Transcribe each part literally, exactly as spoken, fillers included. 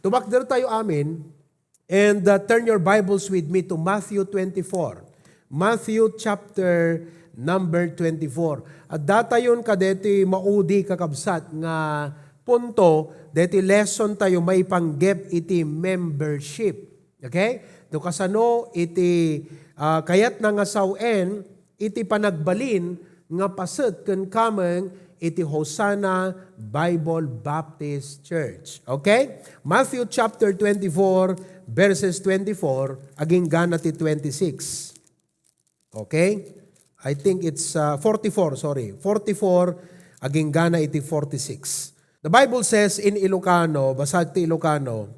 Tumakder tayo amin, and, uh, turn your Bibles with me to Matthew twenty-four. Matthew chapter number twenty-four. At datayon kadeti maudi, kakabsat, nga punto, deti lesson tayo maipanggep iti membership. Okay? No kasano iti, ah, kayatna nga sawen iti panagbalin nga paset ken kameng iti Hosanna Bible Baptist Church. Okay? Matthew chapter twenty-four, verses twenty-four, aginggana ti twenty-six. Okay? I think it's, uh, forty-four, sorry. Forty-four, aginggana iti forty-six. The Bible says in Ilocano, basag ti Ilocano,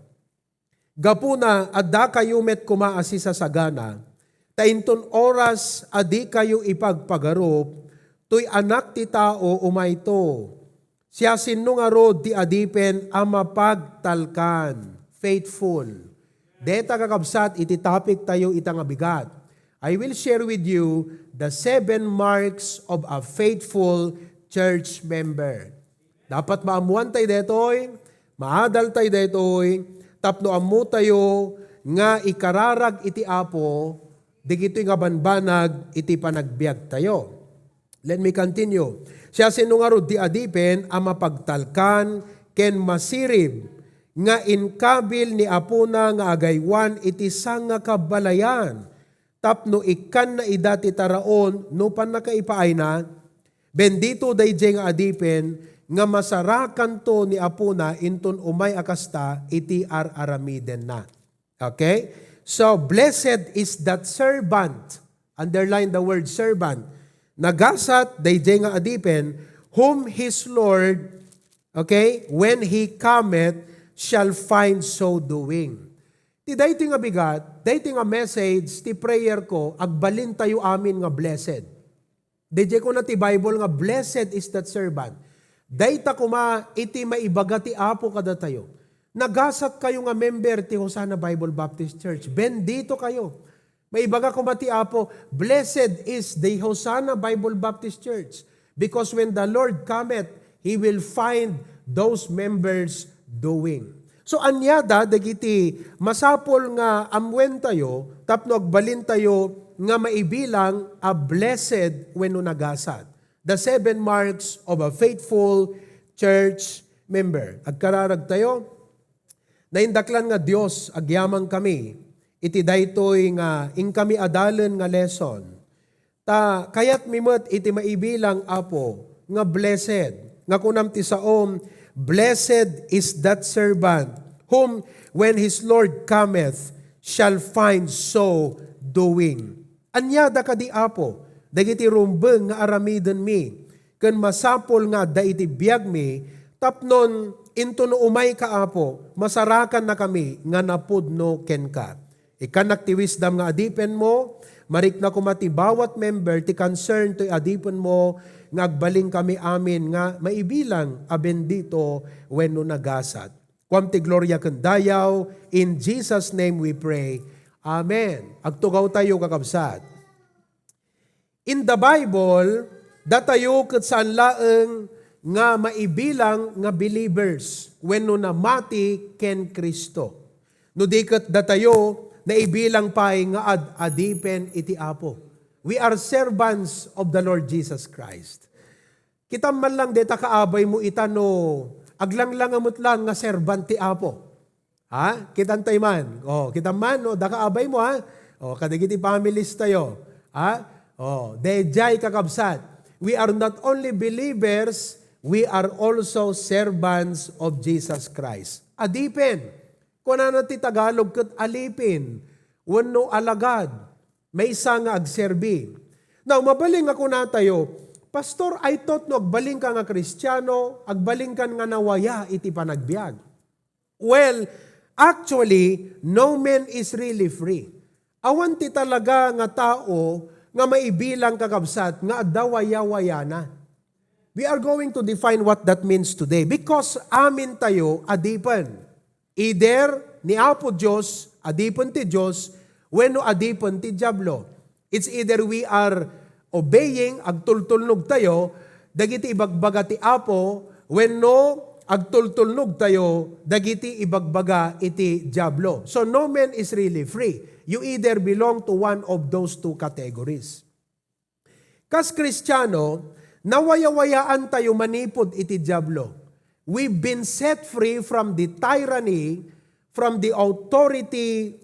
"Gapuna, adda kayo met koma a sisasagana, ta inton oras a di kayo ipagpagarup, toy Anak ti Tao umayto. Siasino ngarud ti adipen a mapagtalkan?" Faithful. Deta, kakabsat, iti topic tayo ita nga bigat. I will share with you the seven marks of a faithful church member. Dapat maammuan tayo daytoy, maadal tayo daytoy, tapno ammo tayo nga ikararag iti Apo dagitoy nga banbanag iti panagbiag tayo. Let me continue. Siasino ngarud ti adipen a mapagtalkan ken masirib nga inkabil ni apona nga agaywan iti sangakabalayan tapno ikkanna ida ti taraon no pannakaipaayna? Bendito daydiay nga adipen nga masarakanto ni apona inton umay a kasta iti ar-aramidenna. Okay? So, blessed is that servant. Underline the word servant. Nagasat daydiay nga adipen, whom his Lord, okay, when he cometh, shall find so doing. Ti daytoy nga bigat, daytoy nga message, ti prayer ko, agbalin tayo amin nga blessed. Daydiay kuna ti Bible nga, "Blessed is that servant." Dayta koma iti maibaga ti Apo kadatayo. Nagasat kayo nga member ti Hosanna Bible Baptist Church. Bendito kayo. Maibaga koma ti Apo, "Blessed is the Hosanna Bible Baptist Church, because when the Lord cometh, He will find those members doing." So, ania da dagiti masapul nga ammuen tayo tapno agbalin tayo nga maibilang a blessed wenno nagasat? The seven marks of a faithful church member. Agkararag tayo. Naindaklan nga Dios, agyamankami iti daytoy nga inkami adalen nga lesson. Ta kayatmi met iti maibilang, Apo, nga blessed, nga kunam ti saom, "Blessed is that servant whom, when his Lord cometh, shall find so doing." Ania da kadi, Apo, dagiti rumbeng nga aramidenmi, ken masapul nga adda iti biagmi, tapnon inton umayka, Apo, masarakannakami nga napudno kenka. Ikkannak ti wisdom nga adipenmo, marikna koma ti bawat member ti concern toy adipenmo nga agbalinkami amin nga maibilang a bendito wenno nagasat. Kuam ti gloria ken dayaw. In Jesus' name we pray. Amen. Agtugaw tayo, kakabsat. In the Bible, datayo ket saan laeng nga maibilang nga believers wenno namati ken Cristo. No di ket datayo naibilang pay nga ad-adipen iti Apo. We are servants of the Lord Jesus Christ. Kitam man lang deta kaabaymo ita no aglanglanga met lang nga servant ti Apo. Ha? Kitam tay man. Oh, kitam man, no? Da kaabaymo, ha? Oh, kadagiti families tayo. Ha? Oh, daydiay, kakabsat. We are not only believers, we are also servants of Jesus Christ. Adipen. Kunana ti Tagalog ket alipin, wenno alagad. Maysa nga agserbi. Now, mabalin nga kunatayo, "Pastor, I thought no agbalinka nga Kristiano, agbalinkan nga nawaya iti panagbiag." Well, actually, no man is really free. Awan ti talaga nga tao nga maibilang, kakabsat, nga adda wayawayana. We are going to define what that means today because amin tayo adipen. Either ni Apo Dios, adipen ti Dios, wenno adipen ti Diablo. It's either we are obeying, agtultulnog tayo dagiti ibagbaga ti Apo, wenno agtultulnog tayo dagiti ibagbaga iti Diablo. So no man is really free. You either belong to one of those two categories. Kas Kristiano, nawayawayaan tayo manipud iti Diablo. We've been set free from the tyranny, from the authority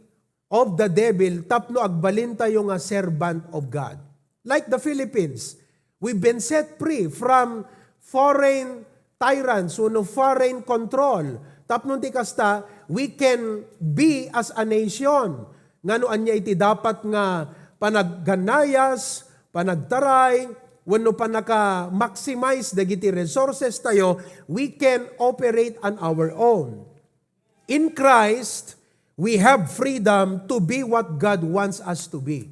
of the devil, tapno agbalin tayo nga servant of God. Like the Philippines, we've been set free from foreign tyrants wenno foreign control. Tapno ti kasta, we can be as a nation nga no ania iti dapat nga panagganayas, panagtaray, wenno panaka-maximize dagiti resources tayo, we can operate on our own. In Christ, we have freedom to be what God wants us to be.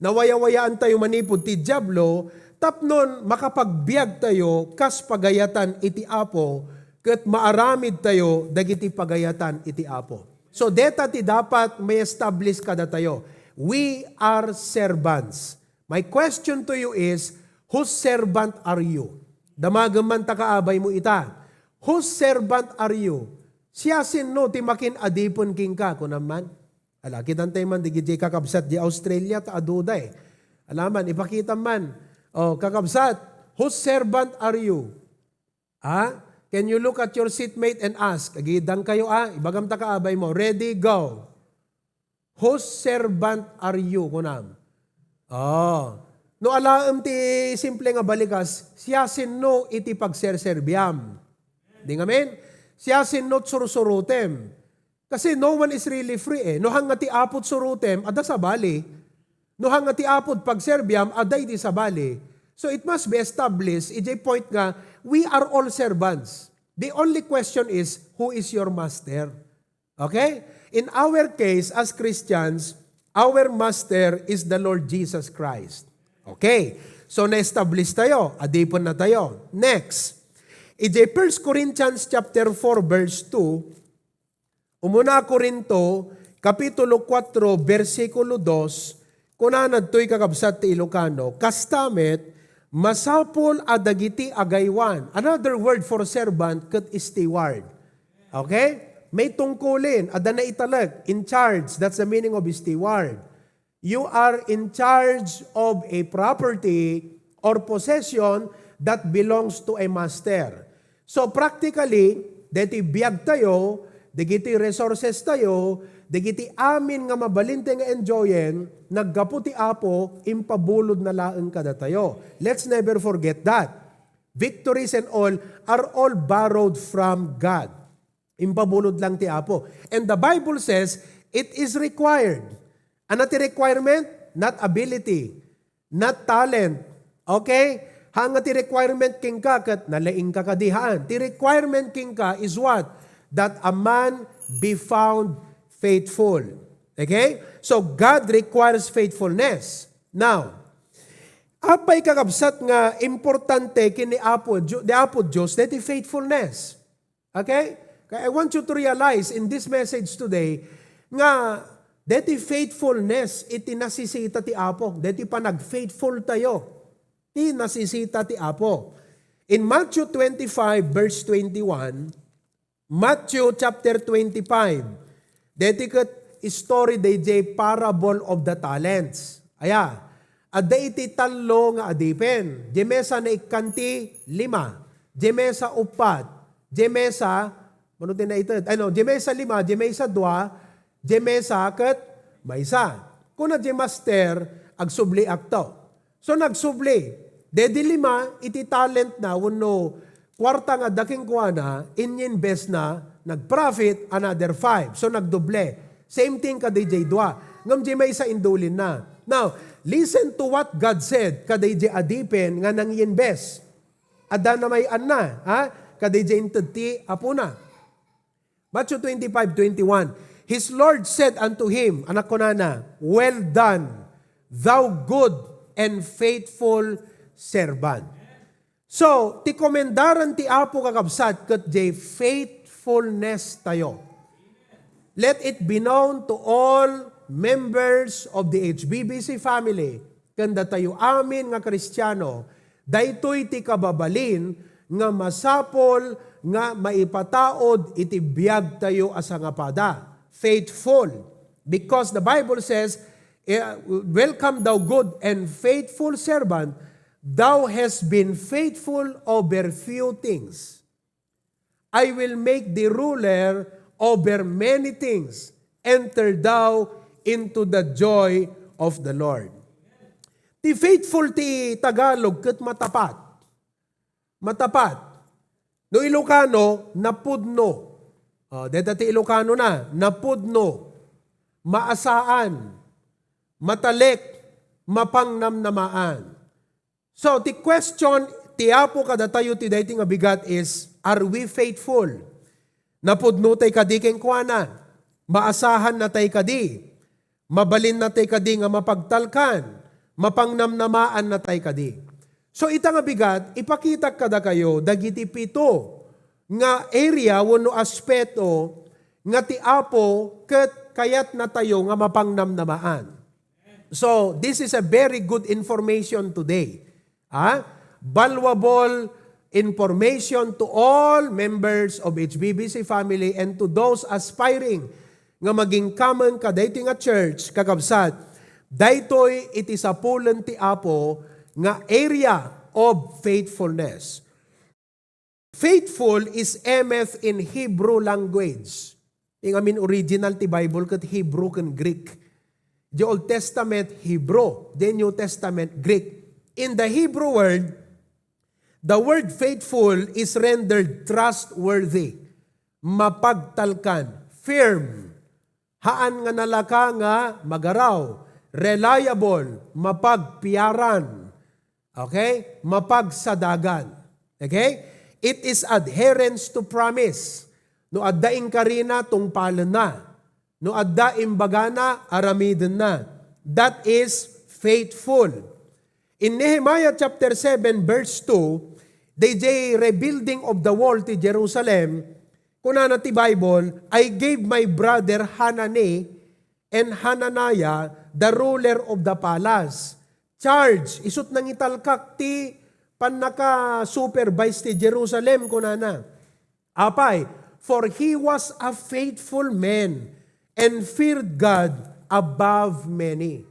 Nawayawayaan tayo manipud ti Diablo tapnon makapagbiag tayo kas pagayatan iti Apo ket maaramid tayo dagiti pagayatan iti Apo. So deta ti dapat ma-establish kadatayo. We are servants. My question to you is, whose servant are you? Damagem man ta kaabay mo ita. Whose servant are you? Siasino ti makin-adipen kenka, kunam man? Ala, kitan tayo man, di gid kakabsat di Australia, ta aduda eh. Ala man, ipakita man. Oh, kakabsat, whose servant are you? Ha? Can you look at your seatmate and ask? Agidang kayo, ah. Ibagam ta kaabay mo. Ready, go. Whose servant are you, kunam? Oh. No alaem ti simple nga balikas, siasino iti pagserserbiam? Di ngamin? Siasino sursurutem? Kasi no one is really free eh. No hanga ti Apo surutem, adda sabali. No hanga ti Apo pagserbiam, adda iti sabali. So it must be established, iti point nga, we are all servants. The only question is, who is your master? Okay? In our case, as Christians, our master is the Lord Jesus Christ. Okay? So, na-establish tayo. Adipen na tayo. Next. Iti First Corinthians chapter four, verse two, Umuna a Corinto, Kapitulo kuatro, bersikulo dos, kunana ditoy kakabsat ti Ilocano, kasta met, masapul a dagiti agaywan. Another word for servant ket steward. Okay? May tungkulin, adda naitalek, in charge. That's the meaning of steward. You are in charge of a property or possession that belongs to a master. So practically, deti biag tayo, dagiti resources tayo, dagiti amin nga mabalin tayo nga enjoyen, naggapu ti Apo, impabulod na laeng kadatayo. Let's never forget that. Victories and all are all borrowed from God. Impabulod lang ti Apo. And the Bible says, it is required. Ano ti requirement? Not ability, not talent. Okay? Hanga ti requirement kenka ket nalaingka kadi, haan. Ti requirement kenka is what? That a man be found faithful. Okay? So God requires faithfulness. Now, apay kakabsat nga importante ken ni Apo Dio-, ni Apo Dios deti faithfulness? Okay? Kaya I want you to realize in this message today nga deti faithfulness iti nasisita ti Apo, deti panag-faithful tayo. Ti nasisita ti Apo. In Matthew twenty-five, verse twenty-one, Matthew chapter twenty-five, deti ket story dayjay parable of the talents. Aya, adda iti tallo nga adipen. Diay maysa naikkan ti lima. Diay maysa uppat. Diay maysa, mano ti naited? Ay, no, diay maysa lima, diay maysa dua, diay maysa ket maysa. Kuna diay master, agsubliakto. So nagsubli. Daydi lima iti talent na wenno kuarta nga adda kenkuana, inyinvest na, nag-profit, another five. So nagdoble. Same thing kadayjay dua. Ngem diay maysa indulin na. Now, listen to what God said kadayjay adipen nga nanginvest. Adda namay-anna, ha? Kadayjay inted ti apona. Matthew twenty-five twenty-one, His Lord said unto him, anak kunana, "Well done, thou good and faithful servant." So, ti komendaran ti Apo, kakabsat, ket diay faithfulness tayo. Let it be known to all members of the H B B C family, ken datayo amin nga Kristiano, daytoy ti kababalin nga masapul nga maipataud iti biagtayo a sangapada. Faithful. Because the Bible says, eh, "Welcome, thou good and faithful servant, thou hast been faithful over few things. I will make thee ruler over many things. Enter thou into the joy of the Lord." Ti faithful ti Tagalog ket matapat. Matapat. No Ilocano, napudno. Oh, deta ti Ilocano na, napudno. Maasaan. Matalek. Mapangnamnamaan. So, ti question ti Apo kadatayo ti daytoy nga bigat is, are we faithful? Napudnotay kadi kenkuana? Maasahannatay kadi? Mabalinnatay kadi nga mapagtalkan? Mapangnamnamaannatay kadi? So, ita nga bigat, ipakitak kadakayo dagiti pito nga area wenno aspeto nga ti Apo ket kayatnatayo nga mapangnamnamaan. So, this is a very good information today. Ah, valuable information to all members of H B B C family and to those aspiring nga magingkameng kadaytoy nga church, kakabsat. Daytoy iti sapulen ti Apo nga area of faithfulness. Faithful is emeth in Hebrew language. Ing amin original ti Bible ket Hebrew ken Greek. The Old Testament, Hebrew. The New Testament, Greek. In the Hebrew word, the word faithful is rendered trustworthy, mapagtalkan, firm, haan nga nalaka nga magaraw, reliable, mapagpiaran, okay? Mapagsadagan. Okay? It is adherence to promise. No adda inkarina, tungpalenna. No adda imbagana, aramidenna. That is faithful. In Nehemiah chapter seven, verse two, dayjay rebuilding of the wall ti Jerusalem, kunana ti Bible, "I gave my brother Hanani and Hananiah, the ruler of the palace, charge," isut' nangitalkak ti pannaka-supervise ti Jerusalem, kunana. Apay, "For he was a faithful man and feared God above many."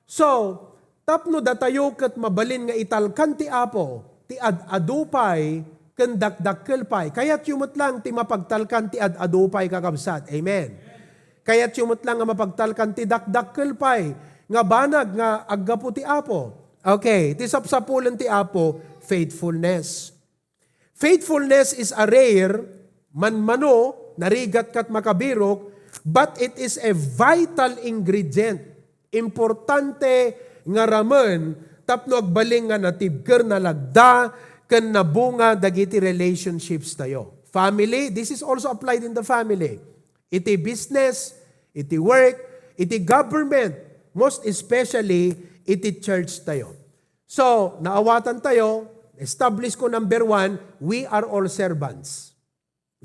So, tapno datayo ket mabalin nga italkan ti Apo, ti ad-adu pay ken dakdakkel pay. Kayatyo met lang ti mapagtalkan ti ad-adu pay, kakabsat. Amen. Kayatyo met lang nga mapagtalkan ti dakdakkel pay nga banag nga aggapu ti Apo. Okay, ti sapsapulen ti Apo, faithfulness. Faithfulness is a rare, manmano, narigat ket makabirok, but it is a vital ingredient. Importante nga ramen tapno agbalin nga natibker, nalagda, ken nabunga dagiti relationships tayo. Family, this is also applied in the family. Iti business, iti work, iti government, most especially iti church tayo. So, naawatan tayo, establish ko, number one, we are all servants.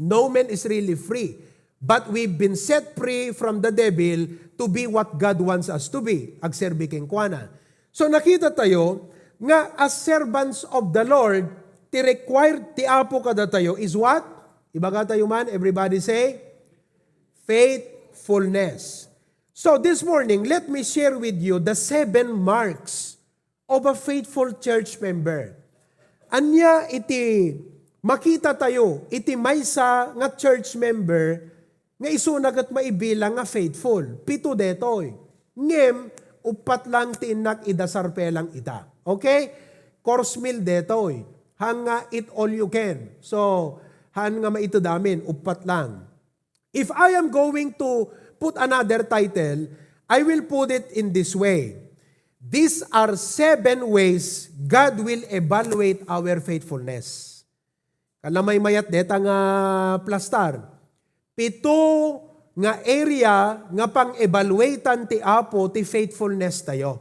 No man is really free, but we've been set free from the devil to be what God wants us to be. Agserbi kenkuana. So, nakita tayo nga as servants of the Lord, ti required ti Apo kadatayo is what? Ibaga tayo man, everybody say, faithfulness. So, this morning, let me share with you the seven marks of a faithful church member. Ania iti makita tayo iti maysa nga church member nga isuna ket maibilang nga faithful? Pito detoy. Ngem, uppat lang ti innak ida sarpelang ita. Okay? Course meal detoy. Haan nga eat all you can. So, haan nga maited amin, uppat lang. If I am going to put another title, I will put it in this way. These are seven ways God will evaluate our faithfulness. Kala maymayat deta nga plastar. Pito nga area nga pang-evaluatan ti Apo ti faithfulness tayo.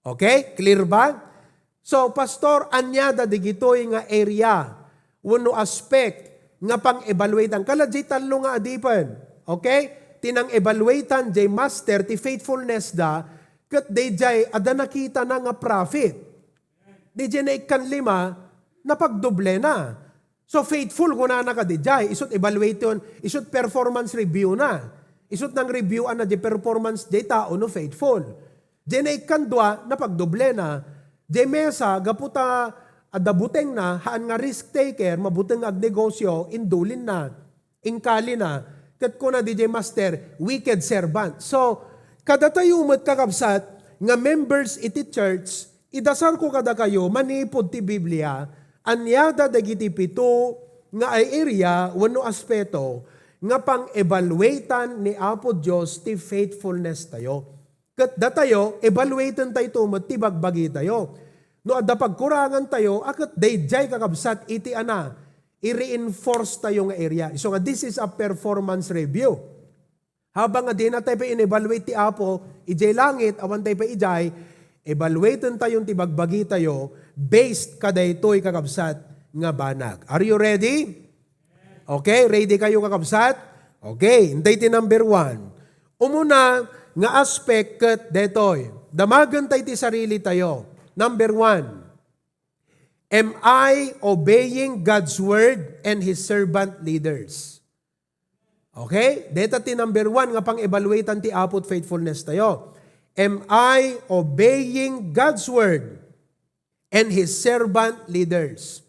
Okay? Clear ba? So, Pastor, ania da digitoy nga area wenno aspect nga pang-evaluatan? Kala jay tallo nga adipen. Okay? Ti nang-evaluatan jay master ti faithfulness da, ket dayjay adda nakitana nga profit. Dayjay naikkan lima, napagdoblena. So, faithful, kunana kadi jay, isut' evaluation, isut' performance review na. Isut' nang review na di performance di tao no faithful. Di na ikkandua, napagdoble na. Di mesa, gapu ta adda buteng na, haan nga risk taker, mabuteng nga agnegosyo, indulin na, ingkali na, ket kuna di jay master, wicked servant. So, kadatayo met kakabsat, nga members iti church, idasarko kadakayo, manipud ti Biblia, aniada dagiti pito nga area wenno aspeto nga pang-evaluatan ni Apo Dios ti faithfulness tayo. Ket datayo, evaluaten tayo met ti bagbagi tayo. No adda pagkurangan tayo, a ket daydiay kakabsat iti ana, i-reinforce tayo nga area. Isu nga, this is a performance review. Habang nga dina tayo pa in-evaluate ti Apo, idiay langit, awan tayo pa idiay, evaluaten tayo ti bagbagi tayo based kadaytoy kakabsat nga banag. Are you ready? Okay, ready kayo kakabsat? Okay, intay ti number one. Umuna nga aspect ket detoy. Damagen tay ti sarili tayo. Number one, am I obeying God's word and His servant leaders? Okay? Deta ti number one nga pang-evaluatan ti Apo ti faithfulness tayo. Am I obeying God's word and His servant leaders?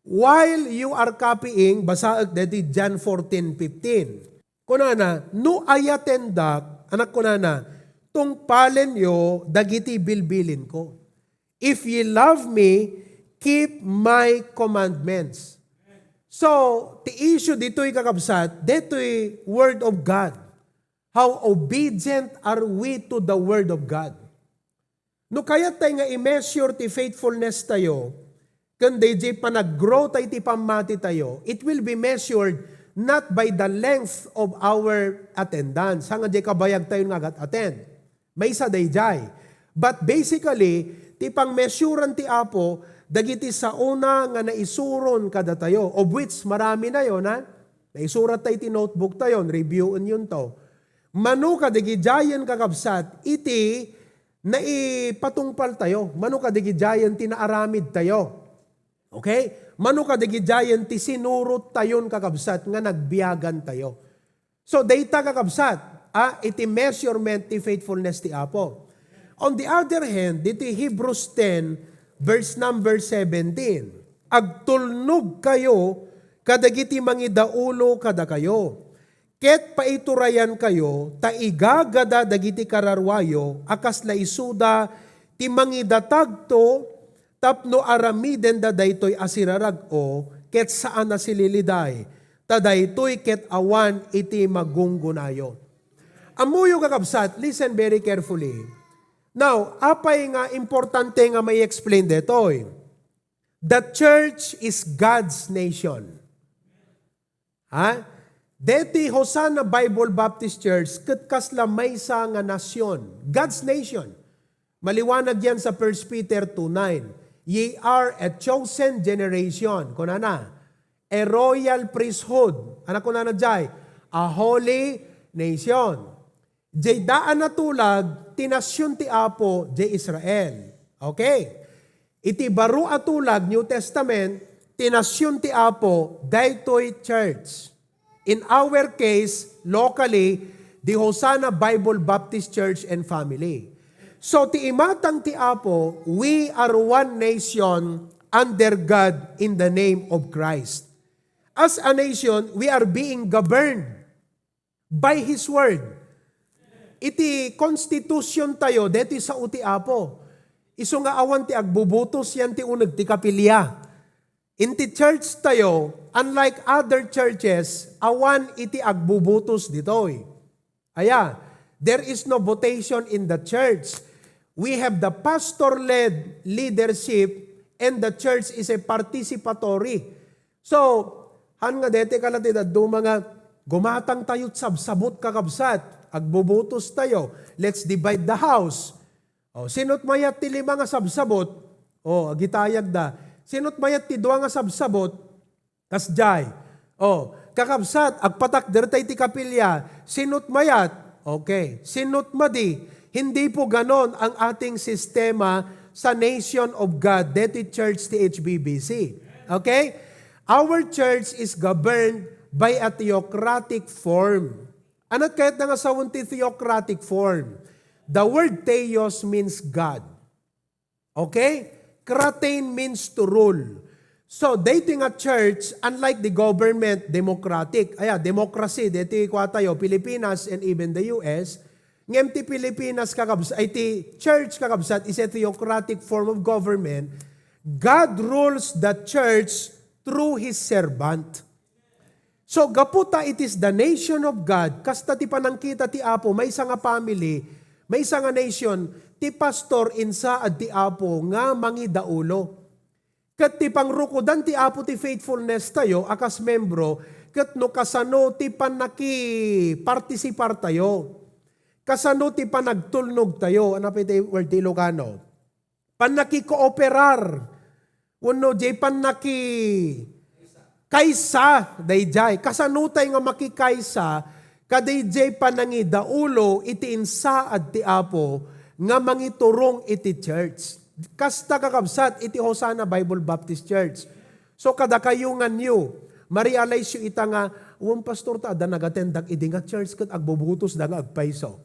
While you are copying, basaek deti John fourteen fifteen. Kunana, no ayatendak, anak kunana, tungpalenyo dagiti bilbilinko. If ye love me, keep my commandments. So, ti issue ditoy kakabsat, ditoy word of God. How obedient are we to the word of God? No kayat tay nga i-measure ti faithfulness tayo, ken daydiay panag-grow tay ti pammati tayo, it will be measured not by the length of our attendance. Saan nga diay kabayag tayo nga agat-attend? Maysa daydiay. But basically, ti pangmesuran ti Apo, dagiti saona nga naisuron kadatayo, of which marami na yon, ha? Naisurat tayo ti notebook tayo, reviewen yun to. Mano kadagidiayen kakabsat, iti naipatungpal tayo. Mano kadagidiayen ti naaramid tayo. Okay? Mano kadagidiayen ti sinurot tayon kakabsat nga nagbiagan tayo. So, dayta kakabsat, ah, iti measurement ti faithfulness ti Apo. On the other hand, diti Hebrews ten, verse number seventeen, agtulnog kayo kadagiti mangidaulo kadakayo. Ket paiturayankayo ta igagada dagiti kararuayo a kasla isuda ti mangidatagto tapno aramidenda daytoy a sirarag-o ket saan a sililiday, ta daytoy ket awan iti magunggonayo. Ammoyo, kakabsat, listen very carefully. Now, apay nga importante nga mai-explain detoy? The church is God's nation. Ha? Deti Hosanna Bible Baptist Church ket kasla maysa nga nasion, God's nation. Maliwanag yan sa First Peter two nine. "Ye are a chosen generation," kunana, "a royal priesthood." Anak kunana jay, "A holy nation." Jay daan a tulag ti nasion ti Apo, jay Israel. Okay. Iti baro a tulag, New Testament, ti nasion ti Apo, daytoy church. In our case, locally, the Hosanna Bible Baptist Church and Family. So, ti imatang ti Apo, we are one nation under God in the name of Christ. As a nation, we are being governed by His Word. Iti constitution tayo, deti sao ti Apo. Isu nga awan ti agbubutos yan ti uneg ti kapilya. Inti church tayo, unlike other churches, awan iti agbubutos ditoy. Aya, there is no votation in the church. We have the pastor-led leadership and the church is a participatory. So, han nga deti kala ti dadduma nga gumatang tayo sabsabot, kakabsat, agbubutos tayo. Let's divide the house. O, sino't mayat ti lima nga sabsabot? O, agitayagda. Sino't mayat ti dua nga sabsabot? Kasdiay. O, kakabsat, agpatakder tay ti kapilya. Sino't mayat? Okay. Sino't madi? Hindi po ganon ang ating sistema sa Nation of God, deti Church T H B B C. Okay? Our church is governed by a theocratic form. Ania ti kayatna nga sawen ti theocratic form? The word theos means God. Okay? Kratein means to rule. So, daytoy nga church, unlike the government, democratic. Aya, democracy, daytoy kua tayo, Pilipinas and even the U S. Ngem ti Pilipinas, kakabs-, ay ti church, kakabsat, is a theocratic form of government. God rules the church through His servant. So, gapu ta it is the nation of God, kasta ti panangkita ti Apo, maysa nga family, maysa nga nation, ti pastor insaad ti Apo nga mangidaulo. Ket ti pangrukodan ti Apo ti faithfulness tayo a kas membro, ket no kasano ti pannakipartisipar tayo, kasano ti panagtulnog tayo, ano pa iti word ti Ilocano? Pannakikooperar, wenno jay pannaki-, kaysa, dayjay. Kasano tay nga makikaysa, kadayjay panangidaulo iti insaad ti Apo nga mangiturong iti church. Kasta kakabsat iti Hosanna Bible Baptist Church. So, kadakayo nganyo, ma-realize yo ita nga, "Wen, pastor, ta adda nagatendak idi nga church ket agbubutosda nga agpayso."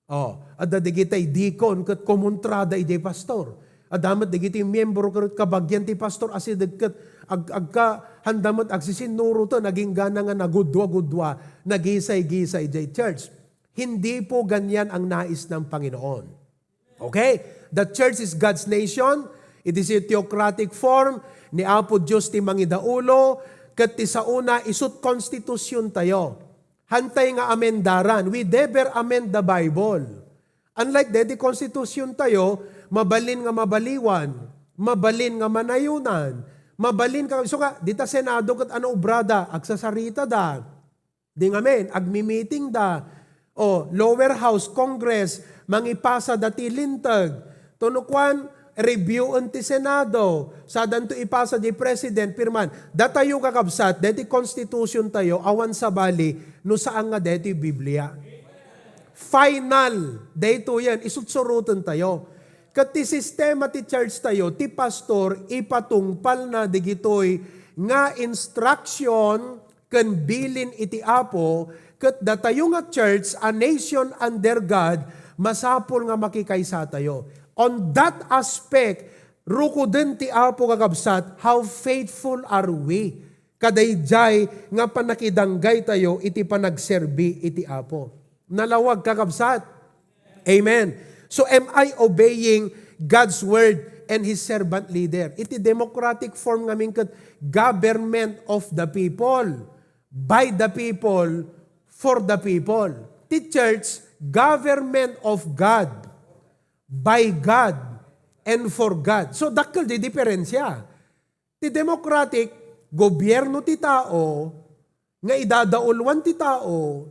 Oh, adda dagiti deacon ket kumontrada idiay pastor. Adda met dagiti miyembro ket kabagian ti pastor a sideg ket ag-, agka-, handa met agsisinnuroten, aginggana nga nagudua-gudua, nagisay-gisay idiay church. Hindi po ganyan ang nais ng Panginoon. Okay? The church is God's nation. It is a theocratic form. Ni Apo Dios ti mangidaulo, ket ti saona, isut konstitusion tayo. Hantay nga amendaran. We never amend the Bible. Unlike deti konstitusion tayo, mabalin nga mabaliwan, mabalin nga manayonan, mabalin ka, so nga, dita Senado ket ano obrada, agsasarita da. Di ngamin, agmi-meeting da. O, lower house, Congress, mangipasa da ti linteg. Tono kuan, reviewen ti Senado. Sadanto ipasa di President, pirman. Datayo kakabsat, deti konstitusion tayo, awan sabali, no saan nga deti Biblia. Final, daytoyen, isutsuroten tayo. Ket ti sistema ti church tayo, ti pastor, ipatungpalna digitoy nga instruction ken bilin iti Apo, ket datayo nga church, a nation under God, masapul nga makikaysatayo. On that aspect, rukoden ti Apo, kakabsat, how faithful are we? Kadaydiay nga pannakidanggaytayo iti panagserbi iti Apo. Nalawag, kakabsat. Amen. So, am I obeying God's word and His servant leader? Iti democratic form ngamin ket government of the people, by the people, for the people. Ti church, government of God, by God, and for God. So, dakkel di diferensya. Ti democratic, gobierno ti tao, nga idadauluan ti tao,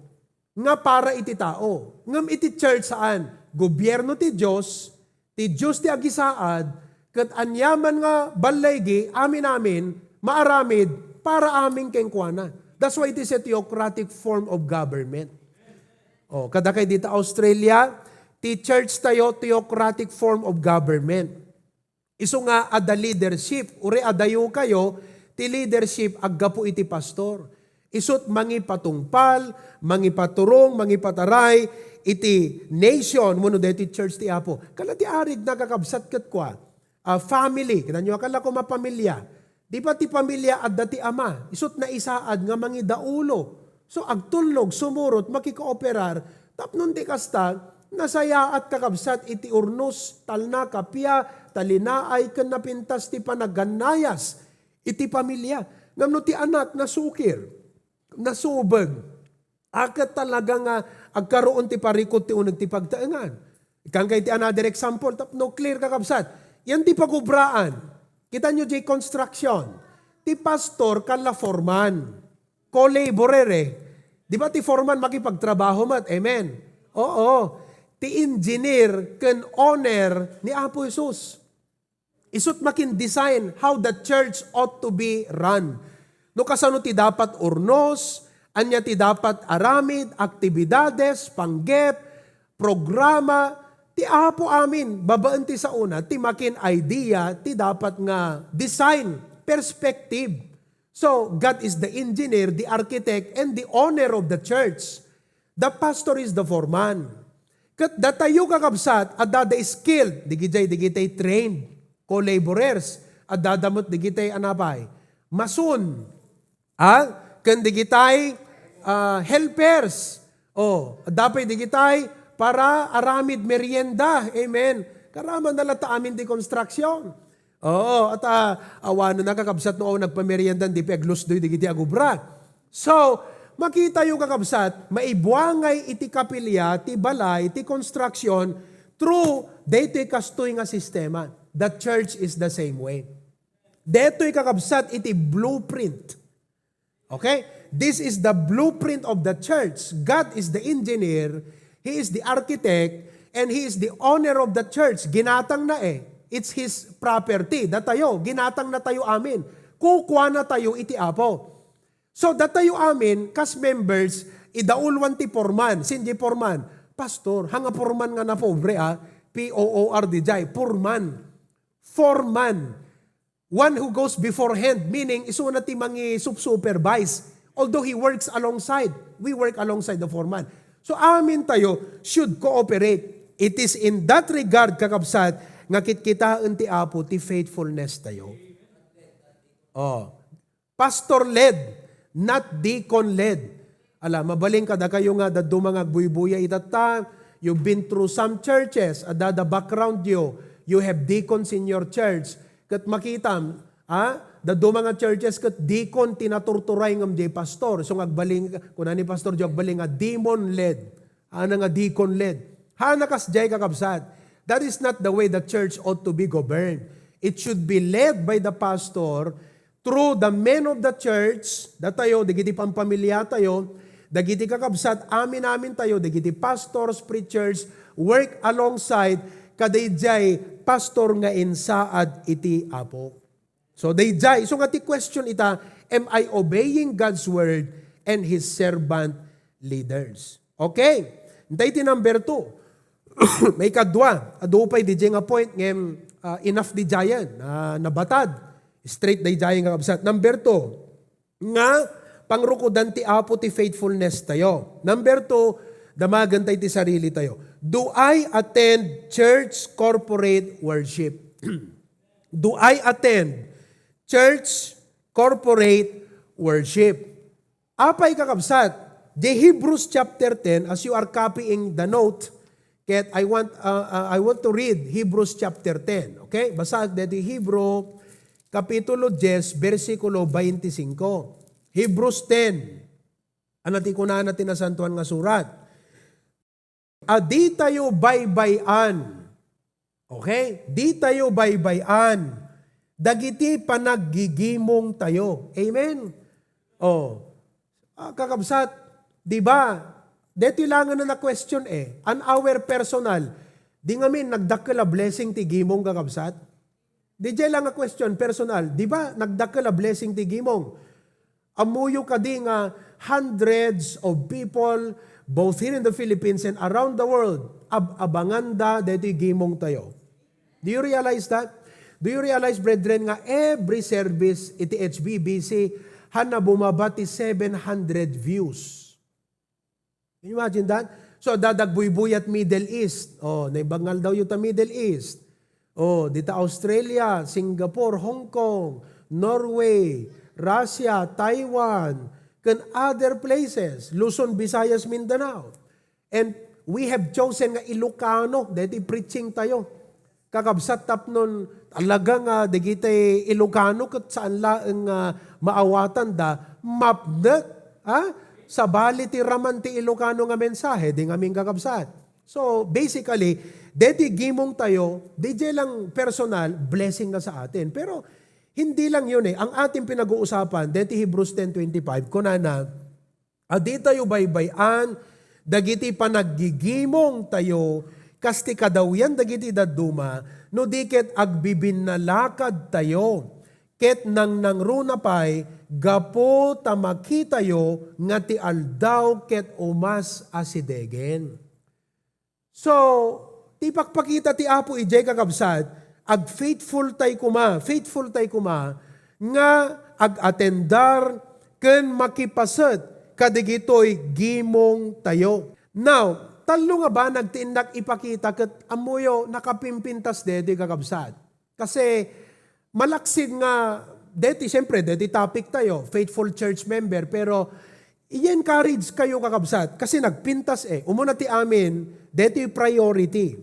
nga para iti tao. Ngem iti church, saan. Gobierno ti Dios, ti Dios ti agisaad, ket aniaman nga balligi, amin-amin, maaramid, para amin kenkuana. That's why it is a theocratic form of government. O, kadakay dita Australia, ti church tayo, theocratic form of government. Isu nga adda leadership, uray adayo kayo, ti leadership aggapu iti pastor. Isut mangipatungpal, mangipaturong, mangipataray iti nation, wenno daytoy church ti Apo. Kala ti arig nakakabsat ket kua, a family, kitaenyo, kala ko mapamilya. Di ba ti pamilya adda ti ama, isut naisaad nga mangidaulo. So, agtulnog, sumurot, makikooperar, tapno ti kasta, nasayaat, kakabsat, iti urnos, talna, kappia, talinaay, ken napintas ti panagannayas iti pamilya. Ngem no ti anak nasukir, nasubeg, a ket talaga nga agkaroon ti parikut ti uneg ti pagtaengan. Ikkan kay ti another example, tapno clear, kakabsat. Yan ti pagubraan. Kitaenyo diay construction. Ti pastor, kala foreman. Co-laborer, eh. Di ba ti foreman makipagtrabaho met? Amen. Oo. Ti engineer ken owner ni Apo Jesus. Isut makin-design how the church ought to be run. No kasano ti dapat urnos, ania ti dapat aramid, aktibidades, panggep, programa, ti Apo amin, babaen ti saona, ti makin-idea, ti dapat nga design, perspective. So, God is the engineer, the architect, and the owner of the church. The pastor is the foreman. Ket datayo, kakabsat, adda da skilled, digitay, digitay trained co-laborers, adda da met digitay anapay, mason, ah, ken digitay, ah, helpers. Oh, adda pay digitay para aramid merienda. Amen. Karaman na latta amin ti construction. Oo, at, ah, awanen na, kakabsat, no nagpameriendan, di pay aglusdoy digiti agubra. So, makitayo, kakabsat, maibuangay iti kapilya, ti balay, ti construction, through daytoy kastoy nga sistema. The church is the same way. Daytoy, kakabsat, iti blueprint. Okay? This is the blueprint of the church. God is the engineer, He is the architect, and He is the owner of the church. Ginatang na eh. It's His property. Datayo, ginatang na tayo amin. Kukua na tayo iti Apo. So, datayo amin, kas members, idauluan ti foreman. Sino ti foreman? Pastor, haan nga foreman nga napobre, ah. P O O R D J, foreman. Foreman. One who goes beforehand, meaning isuna ti mangi-supervise. Although he works alongside, we work alongside the foreman. So amin tayo should cooperate. It is in that regard, kakabsat, nga kitkitaen ti Apo ti faithfulness tayo. Oh. Pastor-led, not deacon-led. Ala, mabalin kadakayo nga dadduma nga agbuybuya itatta, you've been through some churches, adda da background you, you have deacons in your church. Ket makitam, ah, dadduma nga churches ket deacon ti naturturay ngem diay pastor. So nga agbalin, kuna ni Pastor Joe, agbalin nga demon-led. Haan nga deacon-led. Haan nga kasdiay, kakabsat. That is not the way the church ought to be governed. It should be led by the pastor through the men of the church, datayo, dagiti pampamiliatayo, dagiti kakabsat, amin-amin tayo, dagiti pastors, preachers, work alongside kadaydiay pastor nga insaad iti Apo. So, daydiay, so nga ti question ita, am I obeying God's word and His servant leaders? Okay. Intay ti number two. Maikadua, adu pay didiay nga point, ngem, ah, enough didiayen, ah, nabatad. Straight daydiayen, kakabsat. Number two, nga pangrukodan ti Apo ti faithfulness tayo. Number two, damagen tay ti sarili tayo. Do I attend church corporate worship? Do I attend church corporate worship? Apay, kakabsat, the Hebrews chapter ten, as you are copying the note, ket I want, uh, uh, I want to read Hebrews chapter ten. Okay? Basaek daytoy Hebrew, Kapitulo dies, bersikulo twenty-five. Hebrews ten. Ano ti kunana ti Nasantoan nga Surat? A ditayo baybay-an. Okay? Ditayo baybay-an dagiti panaggigimong tayo. Amen? Oh. Ah, kakabsat, di ba? Deti lang na question eh. An our personal, di ngamin nagdakkel a blessing ti gimong, kakabsat? Didiay lang nga question, personal. Di ba, nagdakkel a blessing ti gimong? Ammoyo kadi nga hundreds of people, both here in the Philippines and around the world, ab-abanganda daytoy gimong tayo? Do you realize that? Do you realize, brethren, nga every service iti H B B C, haan nga bumaba ti seven hundred views? Can you imagine that? So, adda da agbuybuyat Middle East. Oh, naimbag nga aldawyo ta Middle East. Oh, dita Australia, Singapore, Hong Kong, Norway, Russia, Taiwan, ken other places, Luzon, Visayas, Mindanao. And we have chosen nga Ilocano, daytoy preaching tayo. Kakabsat, tapnon talaga nga dagiti Ilocano ket saan laeng nga maawatanda, mapnek, ha? Sabali ti raman ti Ilocano nga mensahe, di ngamin, kakabsat. So, basically, deti gimong tayo, didiay lang personal, blessing na sa atin. Pero, hindi lang yun eh. Ang ating pinag-uusapan, deti Hebrews ten twenty-five, kunana, a ditayo baybay-an dagiti panaggigimong tayo kas ti kadawyan dagiti dadduma, no di ket agbibinnalakad tayo, ket nangnangruna pay gapu ta makitayo nga ti aldaw ket umas asidegen. So, ti pakpakita ti Apo idiay, kakabsat, ag-faithful tay koma, faithful tay koma, nga ag-atendar, ken makipaset kadigitoy gimongtayo. Now, tallo nga banag ti innak ipakita ket ammoyo, nakapimpintas daytoy, kakabsat. Kasi malaksid nga, deti, siyempre, deti topic tayo, faithful church member, pero i-encourage kayo, kakabsat, kasi nagpintas eh. Umuna ti amin, deti priority.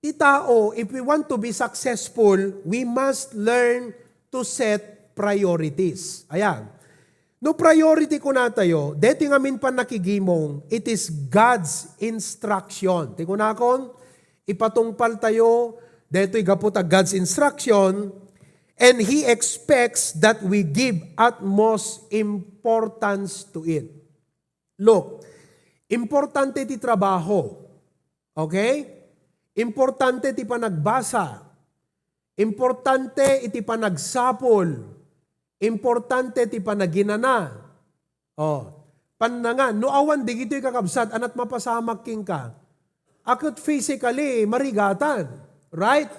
Ti tao, if we want to be successful, we must learn to set priorities. Ayan. No priority kunatayo, deti ngamin pannakigimong, it is God's instruction. Ti kunakon, ipatungpal tayo, detoy gapu ta God's instruction, and He expects that we give utmost importance to it. Look, importante ti trabaho. Okay? Importante ti panagbasa. Importante iti panagsapul. Importante ti panaginana. Oh, pannanga, no awan digitoy, kakabsat, anat mapasamak kenka. A ket physically, marigatan. Right?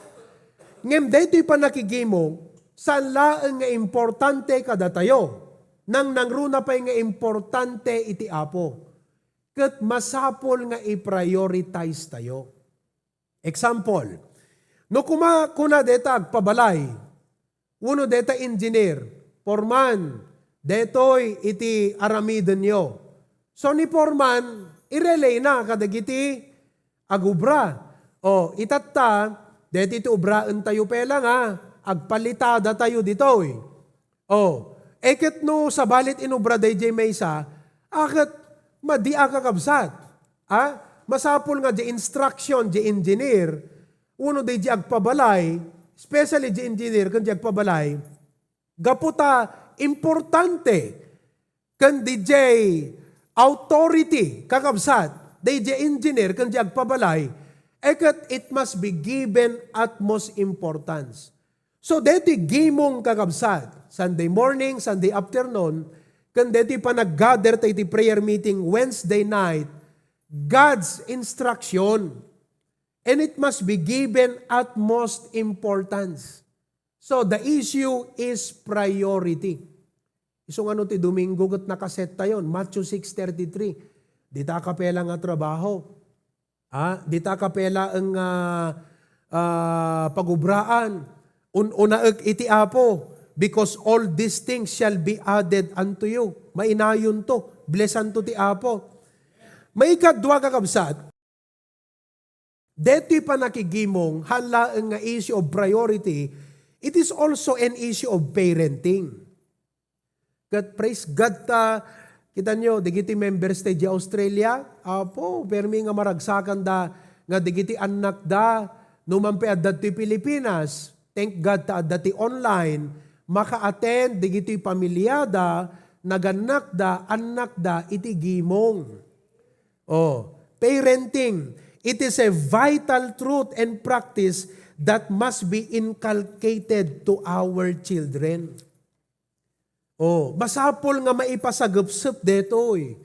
Ngem daytoy pannakigimong, saan laeng nga importante kadatayo. Nangnangruna pay nga importante iti Apo. Ket masapul nga i-prioritize tayo. Example, no kuma-, kuna deta agpabalay, wenno deta engineer, foreman, detoy iti aramidenyo. So ni foreman, i-relay na kadagiti agubra. O, itatta, deti ti ubraentayo pay la nga, agpalitada tayo ditoy. O, e ket no sabali ti inubra daydiay maysa, a ket madi a, kakabsat. A, masapul nga di instruction, di engineer, wenno daydiay agpabalay, especially di engineer ken di agpabalay, gapu ta importante ken daydiay authority, kakabsat, daydiay engineer ken di agpabalay, e ket it must be given utmost importance. So, deti gimong, kakabsat, Sunday morning, Sunday afternoon, ken deti panaggather ta iti prayer meeting Wednesday night, God's instruction, and it must be given utmost importance. So, the issue is priority. Isu nga no ti Domingo ket nakaset tayon, Matthew six thirty-three. Dita a kapela nga trabaho. Ah, dita a kapela nga, ah, pagubraan. Un-unaek iti Apo, because all these things shall be added unto you. Mainayonto, blessanto ti Apo. Maikadua, kakabsat, detoy pannakigimong, haan laeng nga issue of priority, it is also an issue of parenting. Ket praise God ta, kita nyo, dagiti members ta idiay Australia, apo, permi nga maragsakanda nga dagiti annakda, no man pay adda ti Pilipinas, thank God ta adda ti online, maka-attend dagiti pamiliada, nagannakda, annakda iti gimong. Oh, parenting, it is a vital truth and practice that must be inculcated to our children. Oh, masapul nga maipasagepsep detoy.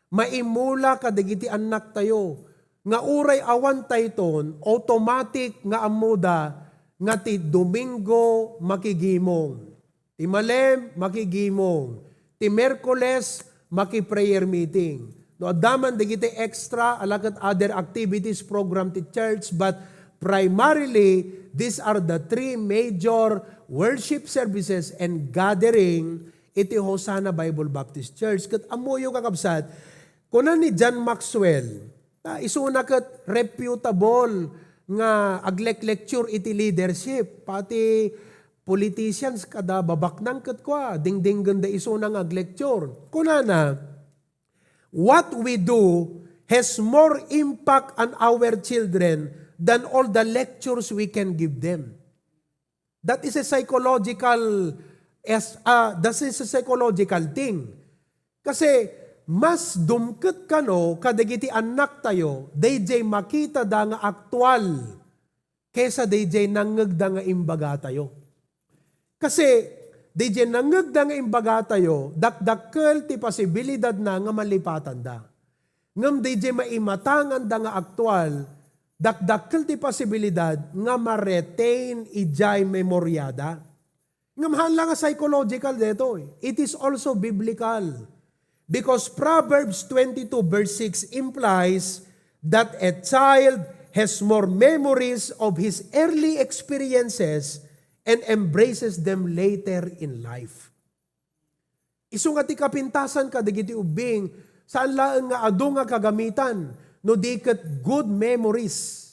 Maimula kadagiti annaktayo nga uray awan tayton, automatic nga ammoda nga ti Domingo makigimong. Ti Malem, makigimong. Ti Miyerkules, maki-prayer meeting. No, adda man dagiti extra, ala ket other activities program ti church, but primarily, these are the three major worship services and gathering iti Hosanna Bible Baptist Church. Ket ammoyo, kakabsat, kuna ni John Maxwell, ta isuna ket reputable nga aglek-lecture iti leadership, pati politicians kada babaknang ket kua, dingdinggenda isuna nga aglecture. Kunana, "What we do has more impact on our children than all the lectures we can give them." That is a psychological, as, ah, that is a psychological thing. Kasi mas dumket kano kadagiti annaktayo, daydiay makitada nga aktual kaysa daydiay nangngegda nga imbagatayo. Kasi daydiay nangngegda nga imbagatayo, dakdakkel ti posibilidadna nga malipatanda. Ngem daydiay maimatanganda nga aktual, dakdakkel ti posibilidad nga ma-retain idiay memoriada. Ngem haan la nga psychological detoy. It is also biblical. Because Proverbs twenty-two verse six implies that a child has more memories of his early experiences and embraces them later in life. Isu nga ti kapintasan kadagiti ubbing, saan laeng nga adu nga kagamitan, no di ket good memories.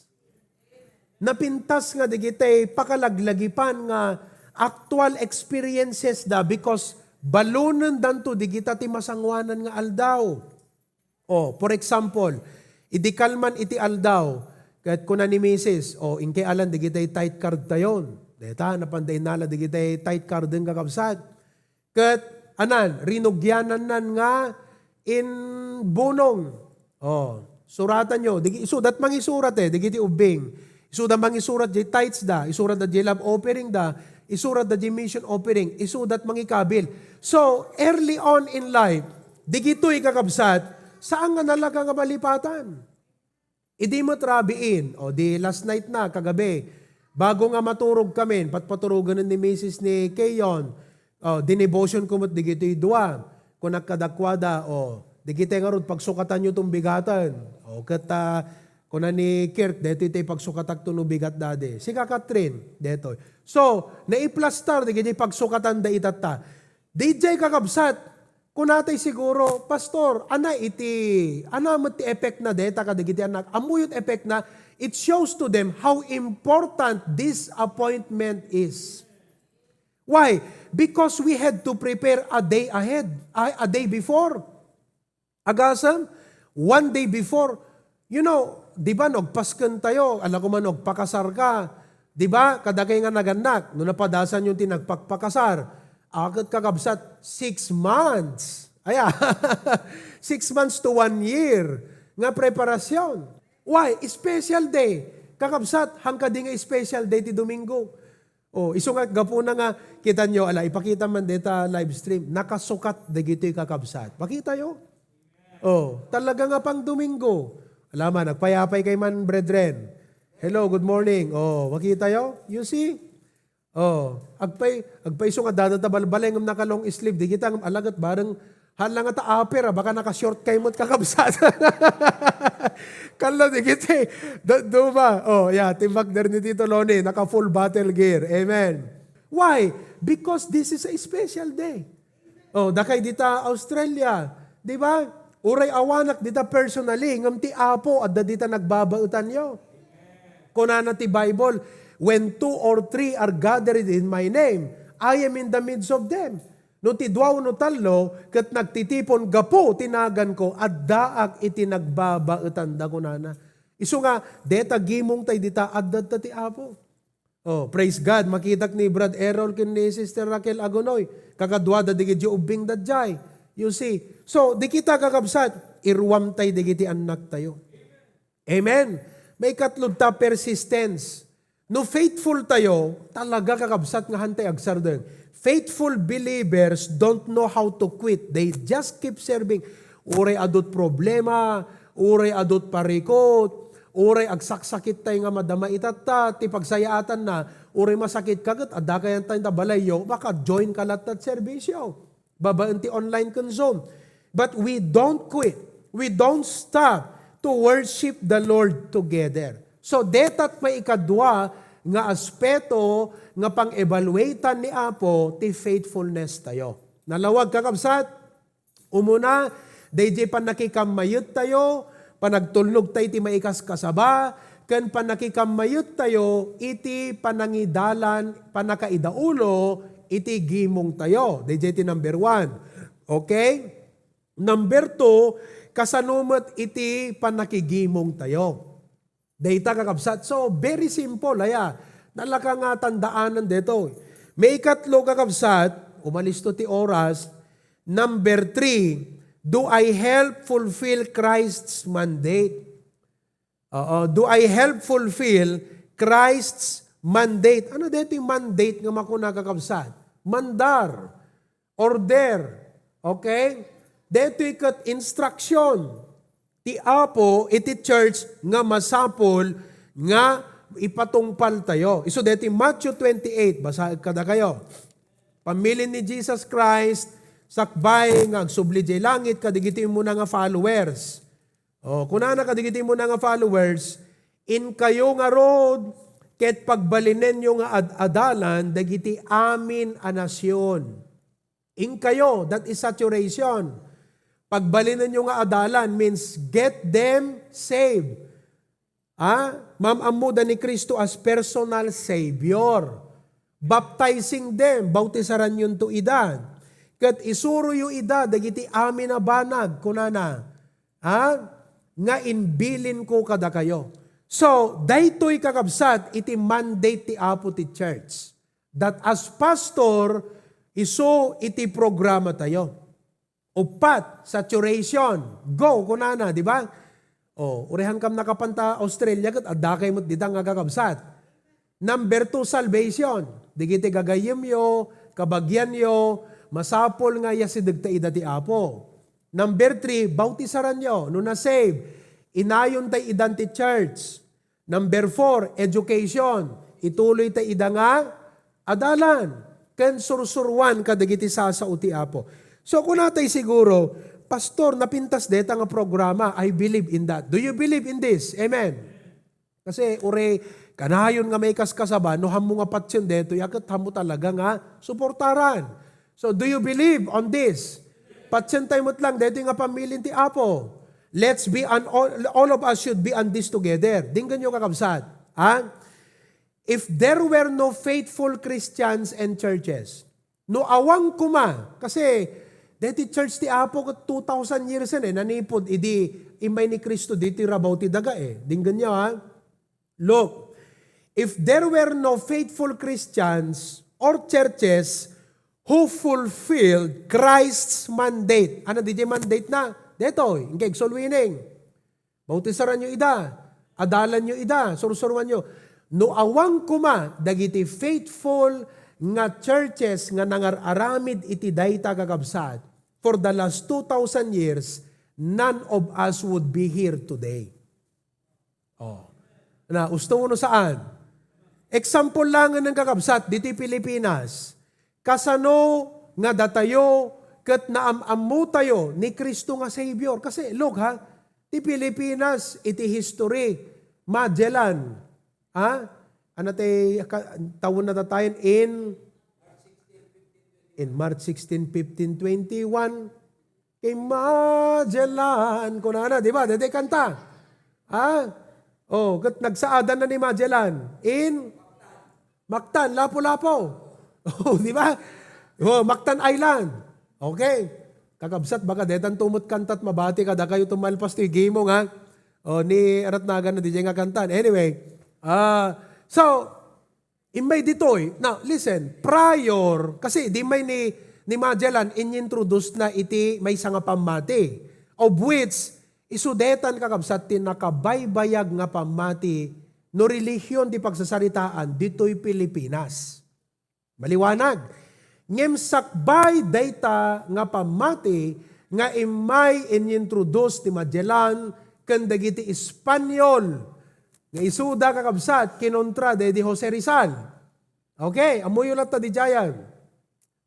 Napintas nga dagiti pakalaglagipan nga actual experiences da because balonendanto dagita ti masangoanan nga aldaw. Oh, for example, idi kalman iti aldaw, ket kuna ni misis, "Oh, inkay alan dagiti tithe card tayon." Deta, napanda innala dagiti tithe card nga kabsat. Ket, anan, rinugianannan nga in bunong. Oh, suratanyo. Digi, isudat mangisurat eh, dagiti ubbing. Isuda mangisurat di tithes da, isurat da di love offering da, isurat da di mission offering, isudat mangikabil. So, early on in life, digitoy kakabsat, saan nga nalaga nga malipatan. Idi met rabiin, o di last night na, kagabi, bago nga maturog kami, patpaturogan ni misis ni Keyon, o, dinevotion ko met digitoy dua. Kunak kadakuada, o, digitoy ngarud, pagsukatanyo tong bigatan. O, ket, ah, kuna ni Kirk, detoy tay pagsukatakto no bigat dadi. Sika, Catherine, detoy. So, naiplastar digitoy pagsukatan da itatta. Dijay kakabsat, kunatay siguro, "Pastor, ana iti, ana met ti effect na deta kadagiti anak?" Ammoyo ti effect na, it shows to them how important this appointment is. Why? Because we had to prepare a day ahead, a, a day before. Agasem, one day before, you know, di ba, nagpasken tayo, ala ko man, nagpakasar ka, di ba, kadakay nga nagannak, no napadasan yung ti nagpakpakasar, aket kakabsat, six months. Aya, six months to one year nga preparasyon. Why? Special day. Kakabsat, hangkadi nga special day ti Domingo. Oh, isu nga gapuna nga, kita nyo, ala, ipakita man deta live stream, nakasukat dagitoy kakabsat. Pakita yo? Oh, talaga nga pang Domingo. Ala man, nagpayapay kay man, brethren. Hello, good morning. Oh, makita yo? You see? Oh, agpay, agpay isu nga dada ta balbalay ngem naka long sleeve. Di kita ngem alagat bareng hala nga ta upper, ah, baka naka-short kay met kakabsat. Kalla di kita, eh. Da, do ba? Oh, yeah, timbak der ni Tito Loni, naka full battle gear. Amen. Why? Because this is a special day. Oh, dakay dita Australia, di ba? Uray awanak dita personally, ngem ti Apo adda dita nagbabaetanyo. Kunana ti Bible, "When two or three are gathered in my name, I am in the midst of them." No ti dua wenno tallo ket nagtitipon gapu ti naganko, addaak iti nagbabaetanda, kunana. Isu nga, deta gimong tay dita, adda ti Apo. Oh, praise God. Makitak ni Brad Errol ken ni Sister Raquel Agonoy. Kakaduada dagiti ubbing da jay. You see? So, di kita kakabsat, iruam tay dagiti annak tayo. Amen. Maikatlo ta, persistence. No faithful tayo, talaga kakabsat nga hantay agsardeng. Faithful believers don't know how to quit. They just keep serving. Uray adut problema, uray adut parikot, uray agsaksakit tay nga madama itatta, ti pagsayaatanna, uray masakit ka ket adda kayan tay ta balayyo, maka-join ka latta ti serbisyo. Babaen ti online ken Zoom. But we don't quit. We don't stop to worship the Lord together. So, detat maikadua nga aspeto nga pang-evaluatean ni Apo ti faithfulness tayo. Nalawag, kakabsat, umuna, dayjay pannakikammayet tayo, panagtulnog tay ti maikaskasaba, ken pannakikammayet tayo iti panangidalan, pannakaidaulo iti gimong tayo. Dayjay ti number one. Okay? Number two, kasano met iti pannakigimong tayo? Dayta, kakabsat. So, very simple, aya. Nalaka nga tandaanan detoy. Maikatlo, kakabsat, umalisto ti oras. Number three, do I help fulfill Christ's mandate? Oo, do I help fulfill Christ's mandate? Ano deti mandate nga makuna, kakabsat? Mandar, order. Okay? Deti ket instruction ti Apo iti church nga masapul nga ipatungpal tayo. Isu deti Matthew twenty-eight, basaek kadakayo. Pamilin ni Jesus Christ, sakbay nga agsubli jay langit kadagiti umuna nga followers. O, kunana kadagiti umuna nga followers, "Inkayo ngarud, ket pagbalinenyo nga ad-adalan dagiti amin a nasion." Inkayo, that is saturation. Pagbalinenyo nga adalan means get them saved. Ha? Maam-ammoda ni Cristo as personal Savior. Baptizing them, bautisaranyonto ida. Ket isuroyo ida dagiti amin a banag, kunana, ha? Nga imbilinko kadakayo. So, daytoy, kakabsat, iti mandate ti Apo ti church. That as pastor, isu iti programa tayo. Uppat, saturation. Go, kunana, di ba? O, urehan kam nakapanta Australia, ket adda kay met dita nga kakabsat. Number two, salvation. Digiti gagayyemyo, kabagianyo, masapul nga iyasidegta ida ti Apo. Number three, bautisaranyo. No na-save, inayonta idan ti church. Number four, education. Ituloyta ida nga adalan ken sursuruan kadagiti sasao ti Apo. So, kunatay siguro, "Pastor, napintas deta nga programa." I believe in that. Do you believe in this? Amen. Kasi, ure, kanayon nga maikaskasaba, no hammo nga patien detoy, a ket hammo talaga nga suportaran. So, do you believe on this? Patien tayo met lang, detoy nga pamilin ti Apo. Let's be an, all, all of us should be on this together. Dinggenyo, kakabsat. Ha? If there were no faithful Christians and churches, no awan koma, kasi deti church ti Apo ket two thousand years en, eh, nanipud idi immay ni Cristo diti rabaw ti daga, eh. Dinggenyo, ha? Look, if there were no faithful Christians or churches who fulfilled Christ's mandate. Ano diay mandate na? Detoy, ingkay soul winning. Bautisaranyo ida, adalanyo ida, sursuruanyo. No awan koma dagiti faithful nga churches nga nangar-aramid iti dayta, kakabsat, for the last two thousand years, none of us would be here today. Oh. Na, usto no saan? Example lang ng, kakabsat, diti Pilipinas. Kasano nga datayo ket naam-ammo tayo ni Cristo nga Savior? Kasi, look, ha, ti Pilipinas, iti history, Magellan. Ha? Ano tay ka-, taon na datayen? In, in March sixteen, fifteen twenty-one, kay Magellan, kunana, di ba? Dede kanta. Ha? Oh, ket nagsaadan na ni Magellan. In Mactan, Lapu-Lapu. Oh, di ba? Oh, Mactan Island. Okay. Kakabsat, baka detan tumot kantat mabati kadakayo tumalpas ti gimo nga. Oh, ni arat nagan na diay nga kantan. Anyway, ah, so, immay ditoy. Now, listen, prior, kasi di may ni, ni Magellan inintroduce na iti maysa nga pammati, of which, isu detan, kakabsat, ti nakabaybayag nga pammati no relihion ti pagsasaritaan ditoy Pilipinas. Maliwanag. Ngem sakbay dayta nga pammati nga immay inintroduce ti Magellan ken dagiti Espanyol nga isuda, kakabsat, kinontra daydi Jose Rizal. Okay, ammoyo latta diay.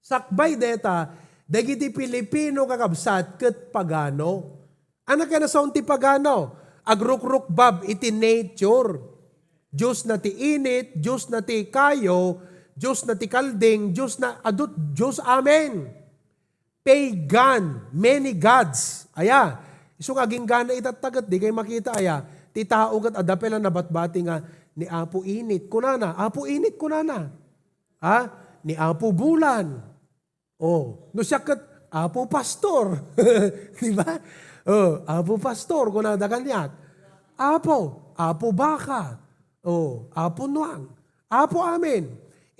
Sakbay dayta, dagiti Pilipino, kakabsat, ket pagano. Ano kaya nasaon ti pagano? Agrukrukbab iti nature. Dios na ti init, Dios na ti kayo, Dios na ti kalding, Dios na adut, Dios amen. Pagan, many gods. Aya, isu nga aginggana itatta ket di kay makita, aya. Ti tao ket adda pay la nabatbati nga ni Apo Init, kunana. Apo Init, kunana. Ha? Ni Apo Bulan. Oh, no siak ket, "Apo Pastor." Di ba? Oh, "Apo Pastor," kunada kaniak. "Apo, Apo Baka." Oh, "Apo Nuang." "Apo Amin."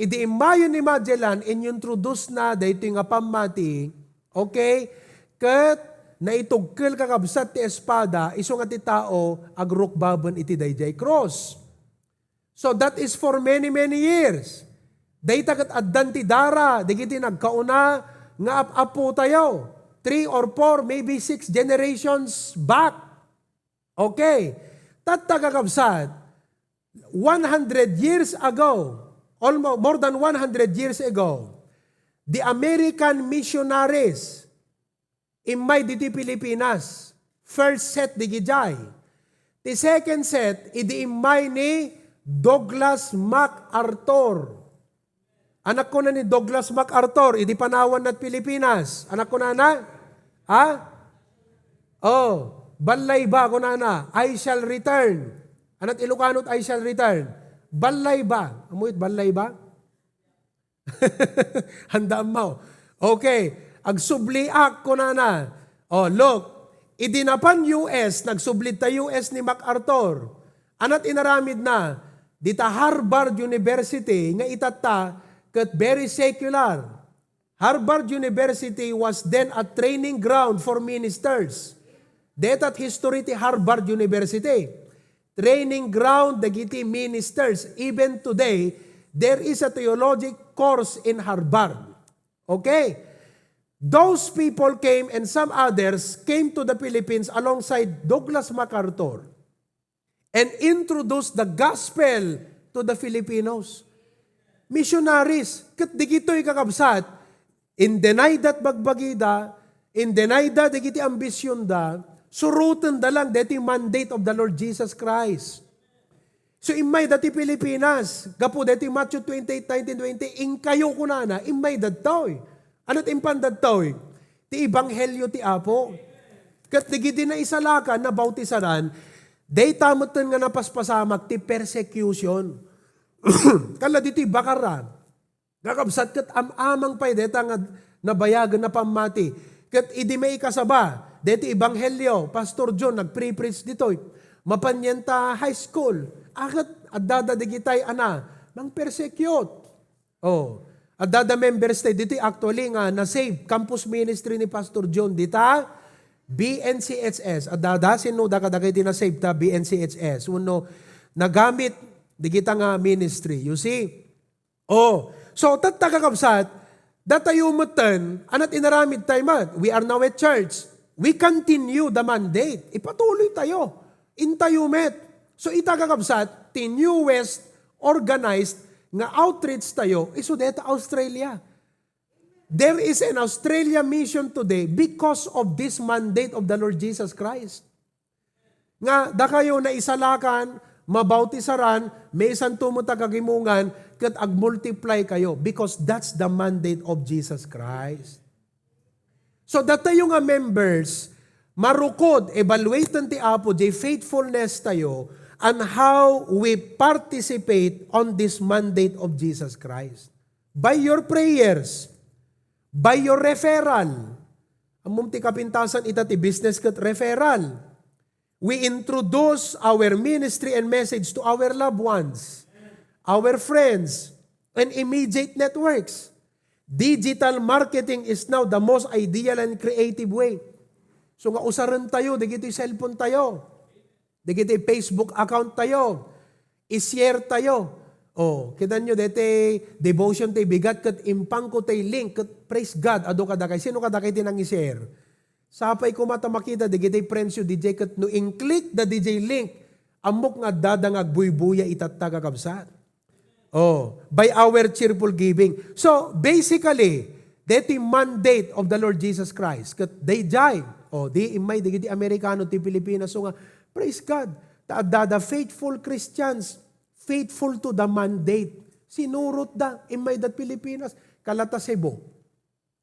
Idi immayen ni Magellan, inintroduce na daytoy nga pammati, okay? Ket naitugkel, kakabsat, ti espada, isu nga ti tao agrukbaben iti daydiay krus. So that is for many, many years. Dayta ket addan ti dara, dagiti nagkauna nga ap-apotayo. Three or four, maybe six generations back. Okay. Tatta, kakabsat, one hundred years ago, almost more than one hundred years ago, The American missionaries, immay ditoy Pilipinas. First set digidiay. Ti second set, idi immay ni Douglas MacArthur. Anak ko na ni Douglas MacArthur, idi panawan na Pilipinas. Anak ko na na? Ha? Oh, ballay ba, kunana, "I shall return." Anat Ilocano, "I shall return." Ballay ba? Amuyot ballay ba? Handa ammaw. Okay. "Agsubliak," kunana. Oh, look. Idi napan U S, nagsubli ta U S ni MacArthur. Anat inaramidna? Dita Harvard University, nga itatta, ket very secular. Harvard University was then a training ground for ministers. Dayta ti history ti Harvard University. Training ground dagiti ministers. Even today, there is a theology course in Harvard. Okay? Those people came and some others came to the Philippines alongside Douglas MacArthur and introduced the gospel to the Filipinos. Missionaries, ket digitoy, kakabsat, indenay dat bagbagida, indenay da dagiti ambisionda, surotenda lang deti mandate of the Lord Jesus Christ. So, immay dati Pilipinas, gapu deti Matthew twenty-eight nineteen twenty, "Inkayo," kunana, immay dadtoy. Ano ti impan dadtoy? Ti ebanghelio ti Apo. Ket digiti naisalakan, nabautisaran, dayta metten nga napaspasamak ti persecution. Kala ditoy bakarra. Kakabsat, ket am-amang pay dayta nga nabayagen a pammati. Ket idi maikasaba, deti ebanghelio, Pastor John, nagpre-preach ditoy. Mapanien ta high school. Aket addada digitay ana, mangpersecute. Oh, addada members tay ditoy actually nga na-save. Campus ministry ni Pastor John dita B N C H S. Addada, sino da kadagiti na-save ta B N C H S? Wenno nagamit digita nga ministry. You see? Oh, so tatta, kakabsat, datayo metten, anat inaramid tayo man. We are now a church. We continue the mandate. Ipatuloy tayo. Intayo met. So ita, kakabsat, ti newest organized nga outreach tayo, isu deta Australia. There is an Australia mission today because of this mandate of the Lord Jesus Christ. Nga dakayo naisalakan, mabautisaran, maisanto met a kagimongan, ket agmultiply kayo, because that's the mandate of Jesus Christ. So, datayo nga members, marukod, evaluaten ti Apo, diay faithfulness tayo, and how we participate on this mandate of Jesus Christ. By your prayers, by your referral. Ammom ti kapintasan ita ti business ket referral. We introduce our ministry and message to our loved ones, our friends, and immediate networks. Digital marketing is now the most ideal and creative way. So nga usaren tayo, dagiti cellphone tayo, dagiti Facebook account tayo, i-share tayo. Oh, kitanyo, dete devotion tay bigat ket impangko tay link ket praise God, adu kadakay. Sino kadakay ti nang-i-share? Sapay koma ta makita dagiti friends yo D J ket no in-click da D J link, ammok nga addada nga agbuybuya itatta, kakabsat. Oh, by our cheerful giving. So, basically, deti mandate of the Lord Jesus Christ. Ket dayjay, oh, di immay dagiti Amerikano ti Pilipinas, so nga, praise God, ta addada faithful Christians, faithful to the mandate. Sinurot da, immay da Pilipinas, kalata Cebu.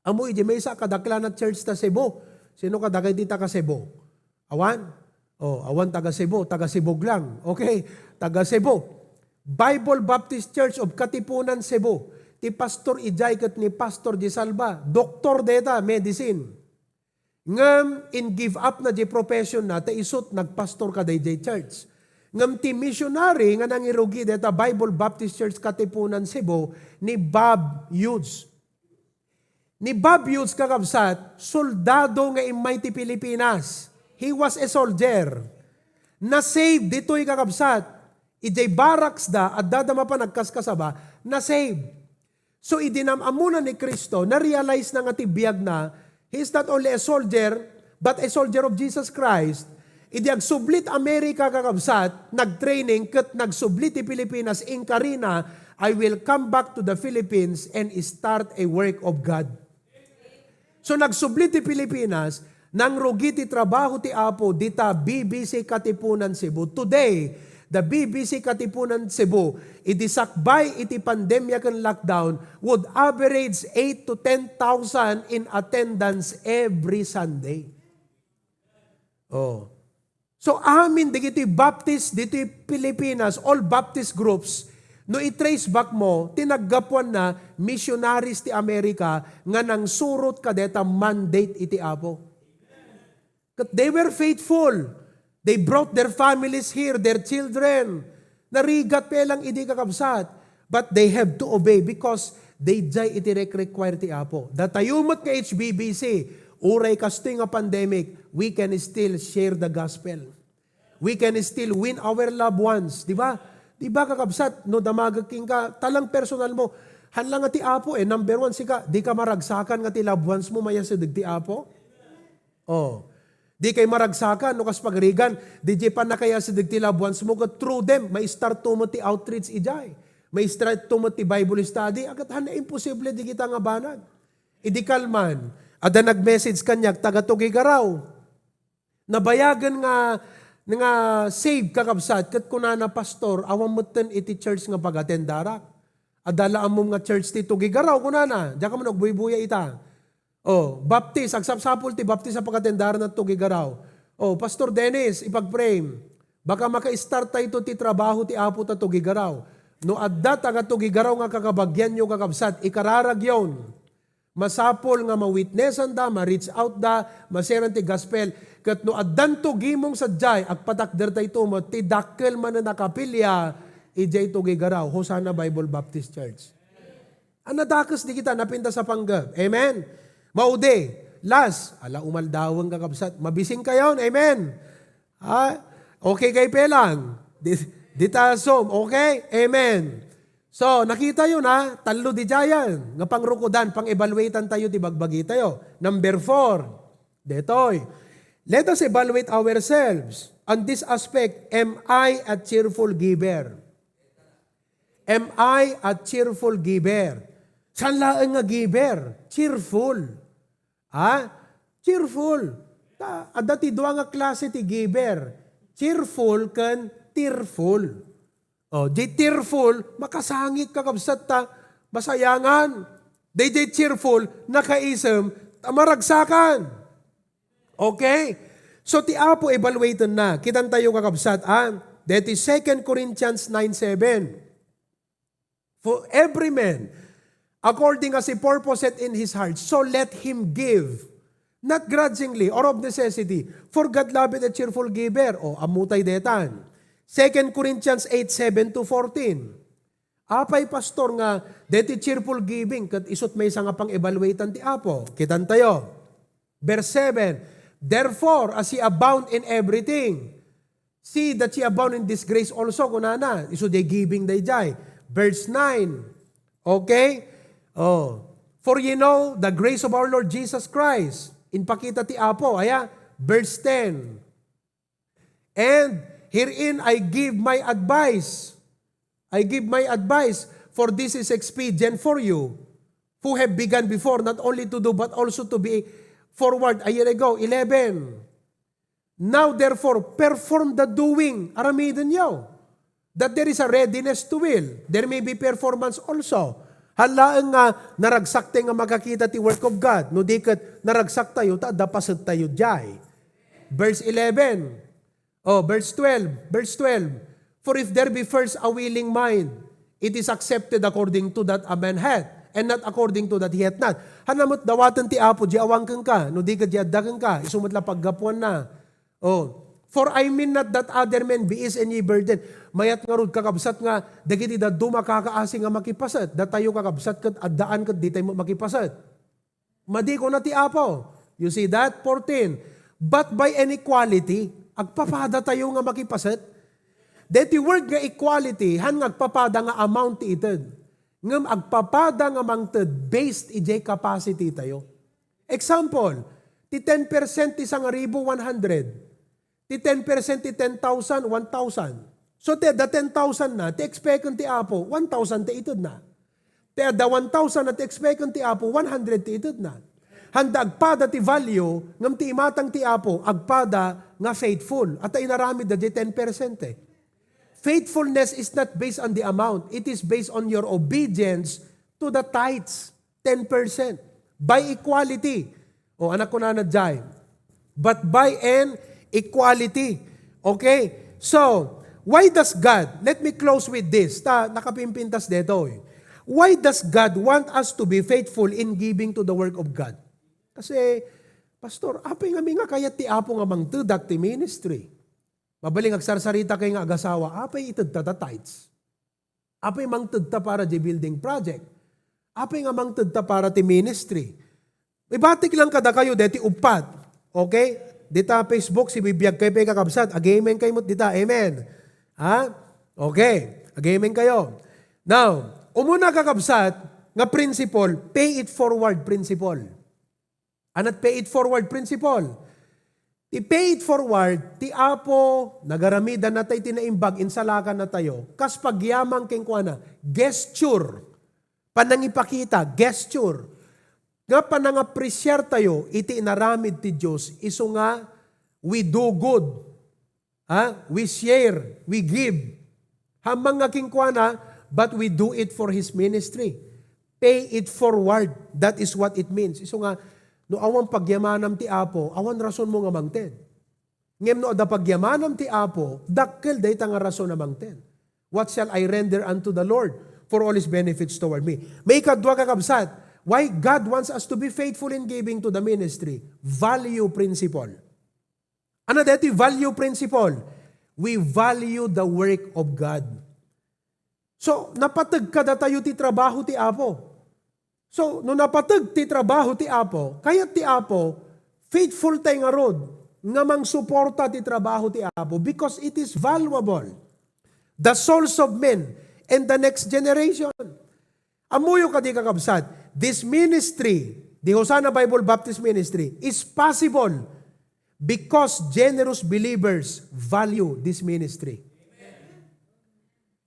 Ammo idiay maysa a kadaklana church ta Cebu. Sino kadagiti taga Cebu? Awan? Oh, awan taga Cebu, taga Sibug lang. Okay, taga Cebu. Bible Baptist Church of Katipunan, Cebu. Ti pastor idiay ket ni Pastor Gisalva. Doktor deta, medicine. Ngem in-give up na diay profession na, ta isut nagpastor kadaydiay church. Ngem ti missionary nga nangirugi deta Bible Baptist Church Katipunan, Cebu, ni Bob Hughes. Ni Bob Hughes, kakabsat, soldado nga immay ti Pilipinas. He was a soldier. Na-save ditoy, kakabsat. Idiay barracks da, addada mapan agkaskasaba, na-save. So, idi nam-ammona ni Cristo, na-realize na nga ti biagna, he is not only a soldier, but a soldier of Jesus Christ. Idi agsublit America, kakabsat, nagtraining ket nagsubli ti Pilipinas, inkarina, I will come back to the Philippines and start a work of God. So nagsubli ti Pilipinas, nangrugi ti trabaho ti Apo, dita B B C Katipunan Cebu. Today, the B B C Katipunan Cebu, idi sakbay iti pandemia ken lockdown, would average eight to ten thousand in attendance every Sunday. Oh. So, amin dagiti Baptist ditoy Pilipinas, all Baptist groups, no i-trace back mo, ti naggapuanna, missionaries ti Amerika nga nangsurot kadeta mandate iti Apo. Ket they were faithful. They brought their families here, their children. Narigat pay lang idi, kakabsat. But they have to obey because they jay iti rek-, require ti Apo. Datayo met nga H B B C, uray kastoy nga pandemic, we can still share the gospel. We can still win our loved ones, di ba? Di ba, kakabsat, no damagek kenka, talang personal mo, han lang nga ti Apo, eh, number one, sika, di ka maragsakan nga ti loved ones mo, mayasideg ti Apo? Oh. Di kay maragsakan, no, kas pagarigan, di jay pannakayasideg ti loved ones mo, ket through them, ma-start to met ti outreach ijay. Ma-start to met ti Bible study, agat han imposible di kita nga banag. Idi kalman, adda nag-message kaniak, taga Tuguegarao. Nabayagen nga, nga save, kakabsat, ket kunana, "Pastor, awan metten iti church nga pagatendarak. Adda la ammom nga church ti Tuguegarao," kunana. Diak man agbuybuya ita. Oh, Baptist, agsapsapul ti Baptist a pagatendaran ti Tuguegarao. Oh, Pastor Dennis, ipag-pray. Baka maka-start tayo ti trabaho ti Apo ta Tuguegarao. No adda taga Tuguegarao nga kakabagianyo, kakabsat, ikararagyon. Masapul nga ma-witnessan da, ma-reach out da, ma-share ti gospel. Ket no addanto gimong sadiay, agpatakder tayo met ti dakkel manen a kapilya, idiay Tuguegarao. Hosanna Bible Baptist Church. Ang nadakes di kita, napintas a panggep. Amen? Maudi. Last, ala, umaldawen, kakabsat. Mabising kayon. Amen? Ha? Okay kay pelang? Di, di ta assume. Okay? Amen. So, nakita yo na, tallo di jayan. Nga pangrukodan, pang-evaluatean tayo ti bagbagi tayo. Number four. Detoy. Let us evaluate ourselves. On this aspect, am I a cheerful giver? Am I a cheerful giver? Saan laeng nga giver? Cheerful. Ha? Cheerful. Ta, adda ti dua nga klase ti giver. Cheerful ken tearful. Oh, di tearful, makasangit, kakabsat, ta masayangan. Daydiay cheerful, nakaisem, ta maragsakan. Okay? So, ti Apo, evaluaten na. Kitan tayo, kakabsat, ah. That is Second Corinthians nine seven. For every man, according as he purposeth in his heart, so let him give. Not grudgingly or of necessity, for God loveth a cheerful giver. O, ammotay detan. Second Corinthians eight seven to fourteen. Apay, Pastor, nga deti cheerful giving, ket isut maysa nga pang-evaluatean ti Apo? Kitan tayo. Verse seven, "Therefore, as ye abound in everything, see that ye abound in this grace also," kunana. Isu diay giving daydiay. Verse nine. Okay? Oh. "For ye know the grace of our Lord Jesus Christ." Inpakita ti Apo. Aya? Verse ten. "And herein I give my advice. I give my advice, for this is expedient for you, who have begun before, not only to do, but also to be forward." A year ago, eleven. "Now, therefore, perform the doing." Aramiden yo. "That there is a readiness to will, there may be performance also." Haan laeng nga naragsak tayo nga makakita ti work of God. No di ket naragsak tayo, ta adda paset tayo diay. Verse eleven. Oh, verse twelve. Verse twelve. "For if there be first a willing mind, it is accepted according to that a man hath, and not according to that he hath not." Haan met dawaten ti Apo, diay awan kenka, no di ket diay adda kenka, isu met la paggapuanna. Oh, "For I mean not that other men be eased and ye burden." Mayat ngarud, kakabsat, nga dagiti dadduma kakaasi nga makipaset. Datayo, kakabsat, ket addaan ket ditayo makipaset. Madi kuna ti Apo. You see that? Fourteen. "But by an equality," agpapada tayo nga makipaset. Deti word nga equality, haan nga agpapada nga amount ti ited. Ngem agpapada nga mangted based idiay capacity tayo. Example, ti ten percent ti sangaribu, one hundred. Ti ten percent ti ten thousand, one thousand. So, ti adda ten thousand na, ti expecten ti Apo, one thousand ti itedna. Ti adda one thousand na, ti expecten ti Apo, one hundred ti itedna. Handa agpada ti value, ngem ti imatang ti Apo, agpada nga faithful. At inaramid da di ten percent eh. Faithfulness is not based on the amount. It is based on your obedience to the tithes. Ten percent. By equality. O, anak ko na na jay. But by an equality. Okay? So, why does God, let me close with this. Ta, nakapimpintas detoy. Why does God want us to be faithful in giving to the work of God? Kasi, Pastor, apay nga mi nga kayat ti Apo nga mangtedak ti ministry? Mabaling agsarsarita kay nga agasawa, apay itedta ta tithes? Apay mangtedta para di building project? Apay nga mangtedta para ti ministry? Ibatik lang kadakayo deti uppat. Okay? Dita Facebook, si bibiyag kay pay kakabsat. Ag-amen kayo mo dita. Amen. Ha? Okay. Ag-amen kayo. Now, umuna kakabsat, nga principle, pay it forward principle. Anat pay it forward principle. Ti pay it forward, ti Apo, nagaramidan na tayo ti naimbag, insalakan na tayo, kas pagyaman kenkuana, gesture, panangipakita, gesture, nga panangapresiar tayo iti inaramid ti Dios, isu nga we do good. Ha? We share, we give. Hamang nga kenkuana, but we do it for His ministry. Pay it forward. That is what it means. Isu nga, no awan pagyamanam ti Apo, awan rason mo nga mangted. Ngem no adda pagyamanam ti Apo, dakkel dayta nga rason a mangted. What shall I render unto the Lord for all His benefits toward me? May kadua kakabsat, why God wants us to be faithful in giving to the ministry? Value principle. Ano daytoy value principle? We value the work of God. So, napateg kadatayo ti trabaho ti Apo. So, no napateg ti trabaho ti Apo, kayat ti Apo, faithful tayo ngarud nga mangsuporta ti trabaho ti Apo because it is valuable. The souls of men and the next generation. Ammoyo kadi, kakabsat, this ministry, the Hosanna Bible Baptist Ministry, is possible because generous believers value this ministry.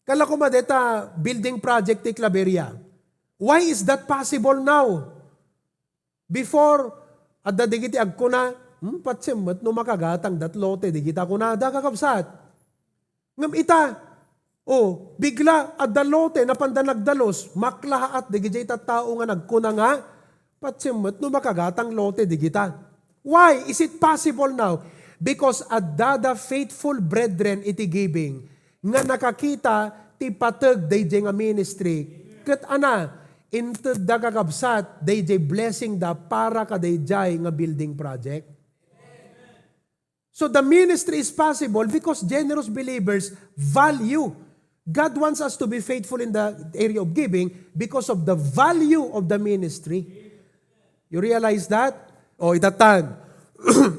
Kala ko madeta building project ti Claveria. Why is that possible now? Before, adda digiti agkuna, "Hmm, patiem met no makagatang dat lote digita," kunada, kakabsat. Ngem ita, o, bigla, adda lote, napanda nagdalus, maklahaat digiti tattao nga nagkuna nga, "Patiem met no makagatang lote digita." Why is it possible now? Because adda da faithful brethren iti giving nga nakakita ti pateg dayjay nga ministry. Ket ana, intedda, kakabsat, dayjay blessing da para kadayjay nga building project. So the ministry is possible because generous believers value. God wants us to be faithful in the area of giving because of the value of the ministry. You realize that? O, itatan.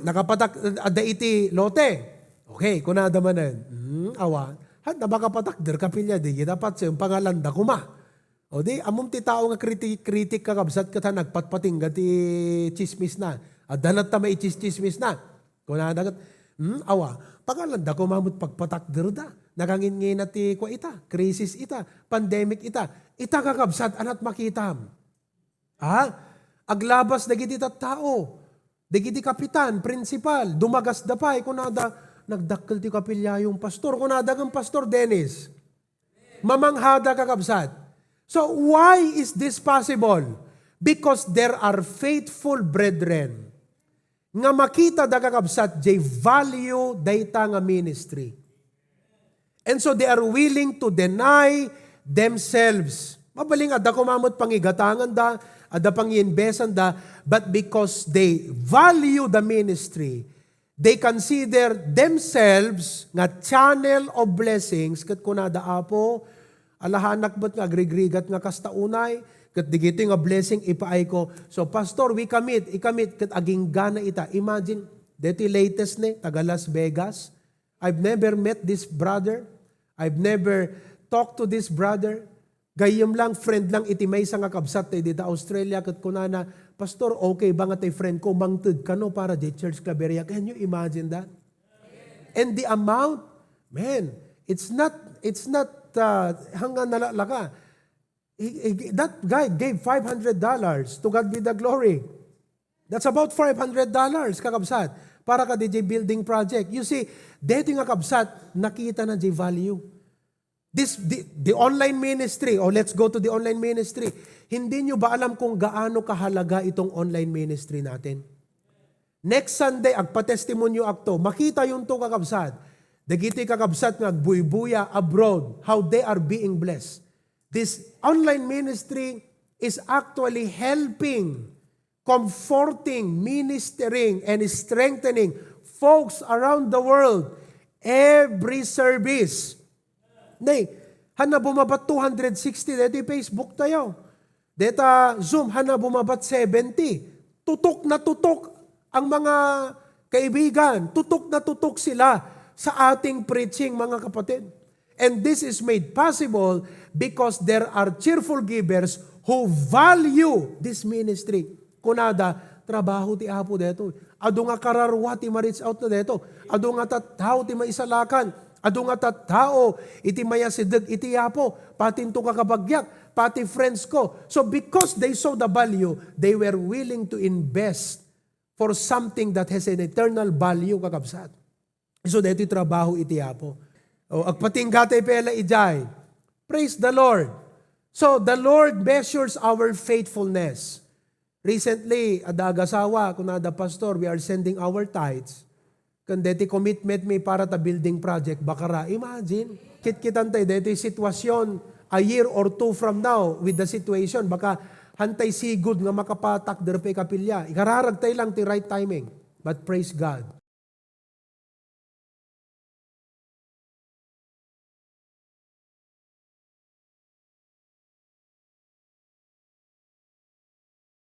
Nakapatak, adda iti lote. Okay, kunada manen. Hmm, awa. Handa makapatakder, kapilya, di kita patse, pangalanda kuma. O di, ammom ti tao nga kritik, kritik, kakabsat, ket ha nagpatpatingga ti tsismis na. Adda latta maitsismis na. Kunada ket, "Hmm, awa, pangalanda kuma met pagpatakder da. Nakanginnginat ti kua ita, crisis ita, pandemic ita." Ita, kakabsat, anat makitam. Ha? Aglabas dagiti tattao. Dagiti kapitan, prinsipal, dumagasda pay, kunada, "Nagdakkel ti kapilyayo, Pastor." Kunada ken Pastor Dennis. Mamanghada, kakabsat. So, why is this possible? Because there are faithful brethren nga makita da, kakabsat, jay value dayta nga ministry. And so they are willing to deny themselves. Mabaling adda kuma met pangigatanganda, adda pangiinbesanda, but because they value the ministry, they consider themselves nga channel of blessings, ket kunada, "Apo, alahanak met nga agrigrigat nga kasta unay, ket digiti nga blessing ipaayko." So, Pastor, we commit, ikamit, ket aginggana ita. Imagine, deti latest ne, taga Las Vegas. I've never met this brother. I've never talked to this brother. Gayyem lang, friend lang iti maysa nga kabsat tay dita Australia, ket kunana, "Pastor, okay ba nga tay friend ko, mangted kano para di church Claveria?" Can you imagine that? And the amount, man, It's not, it's not uh, hanggang nalalaka. He, he, that guy gave five hundred dollars. To God be the glory. That's about five hundred dollars, kakabsat, para ka D J building project. You see, dito nga kabsat, nakita na di value. This, the, the online ministry, or let's go to the online ministry. Hindi nyo ba alam kung gaano kahalaga itong online ministry natin? Next Sunday, agpatestimonyo akto. Makita yun to, kakabsat. Dagiti kakabsat nga agbuybuya abroad, how they are being blessed. This online ministry is actually helping, comforting, ministering, and strengthening folks around the world every service. Nay, hana bumabat two hundred sixty deti Facebook tayo. Deta Zoom, hana bumabat seventy. Tutok na tutok ang mga kaibigan. Tutok na tutok sila sa ating preaching, mga kapatid. And this is made possible because there are cheerful givers who value this ministry. Kunada, trabaho ti Apo detoy. Adu nga kararua ti ma-reach out na deto. Adu nga tattao ti maisalakan. Adu nga tattao iti mayasideg iti Apo. Pati into kakabagyak, pati friends ko. So because they saw the value, they were willing to invest for something that has an eternal value, kakabsat. So, daytoy trabaho iti Apo. O, agpatingga tayo pela ijay. Praise the Lord. So, the Lord measures our faithfulness. Recently, adda agasawa, kunada, "Pastor, we are sending our tithes. Ken deti commitment mi para ta building project, bakara." Imagine, kitkitan tayo, deti sitwasyon, a year or two from now, with the situation, baka hantay sigud nga makapatak derpe kapilya. Ikararag tayo lang ti right timing. But praise God.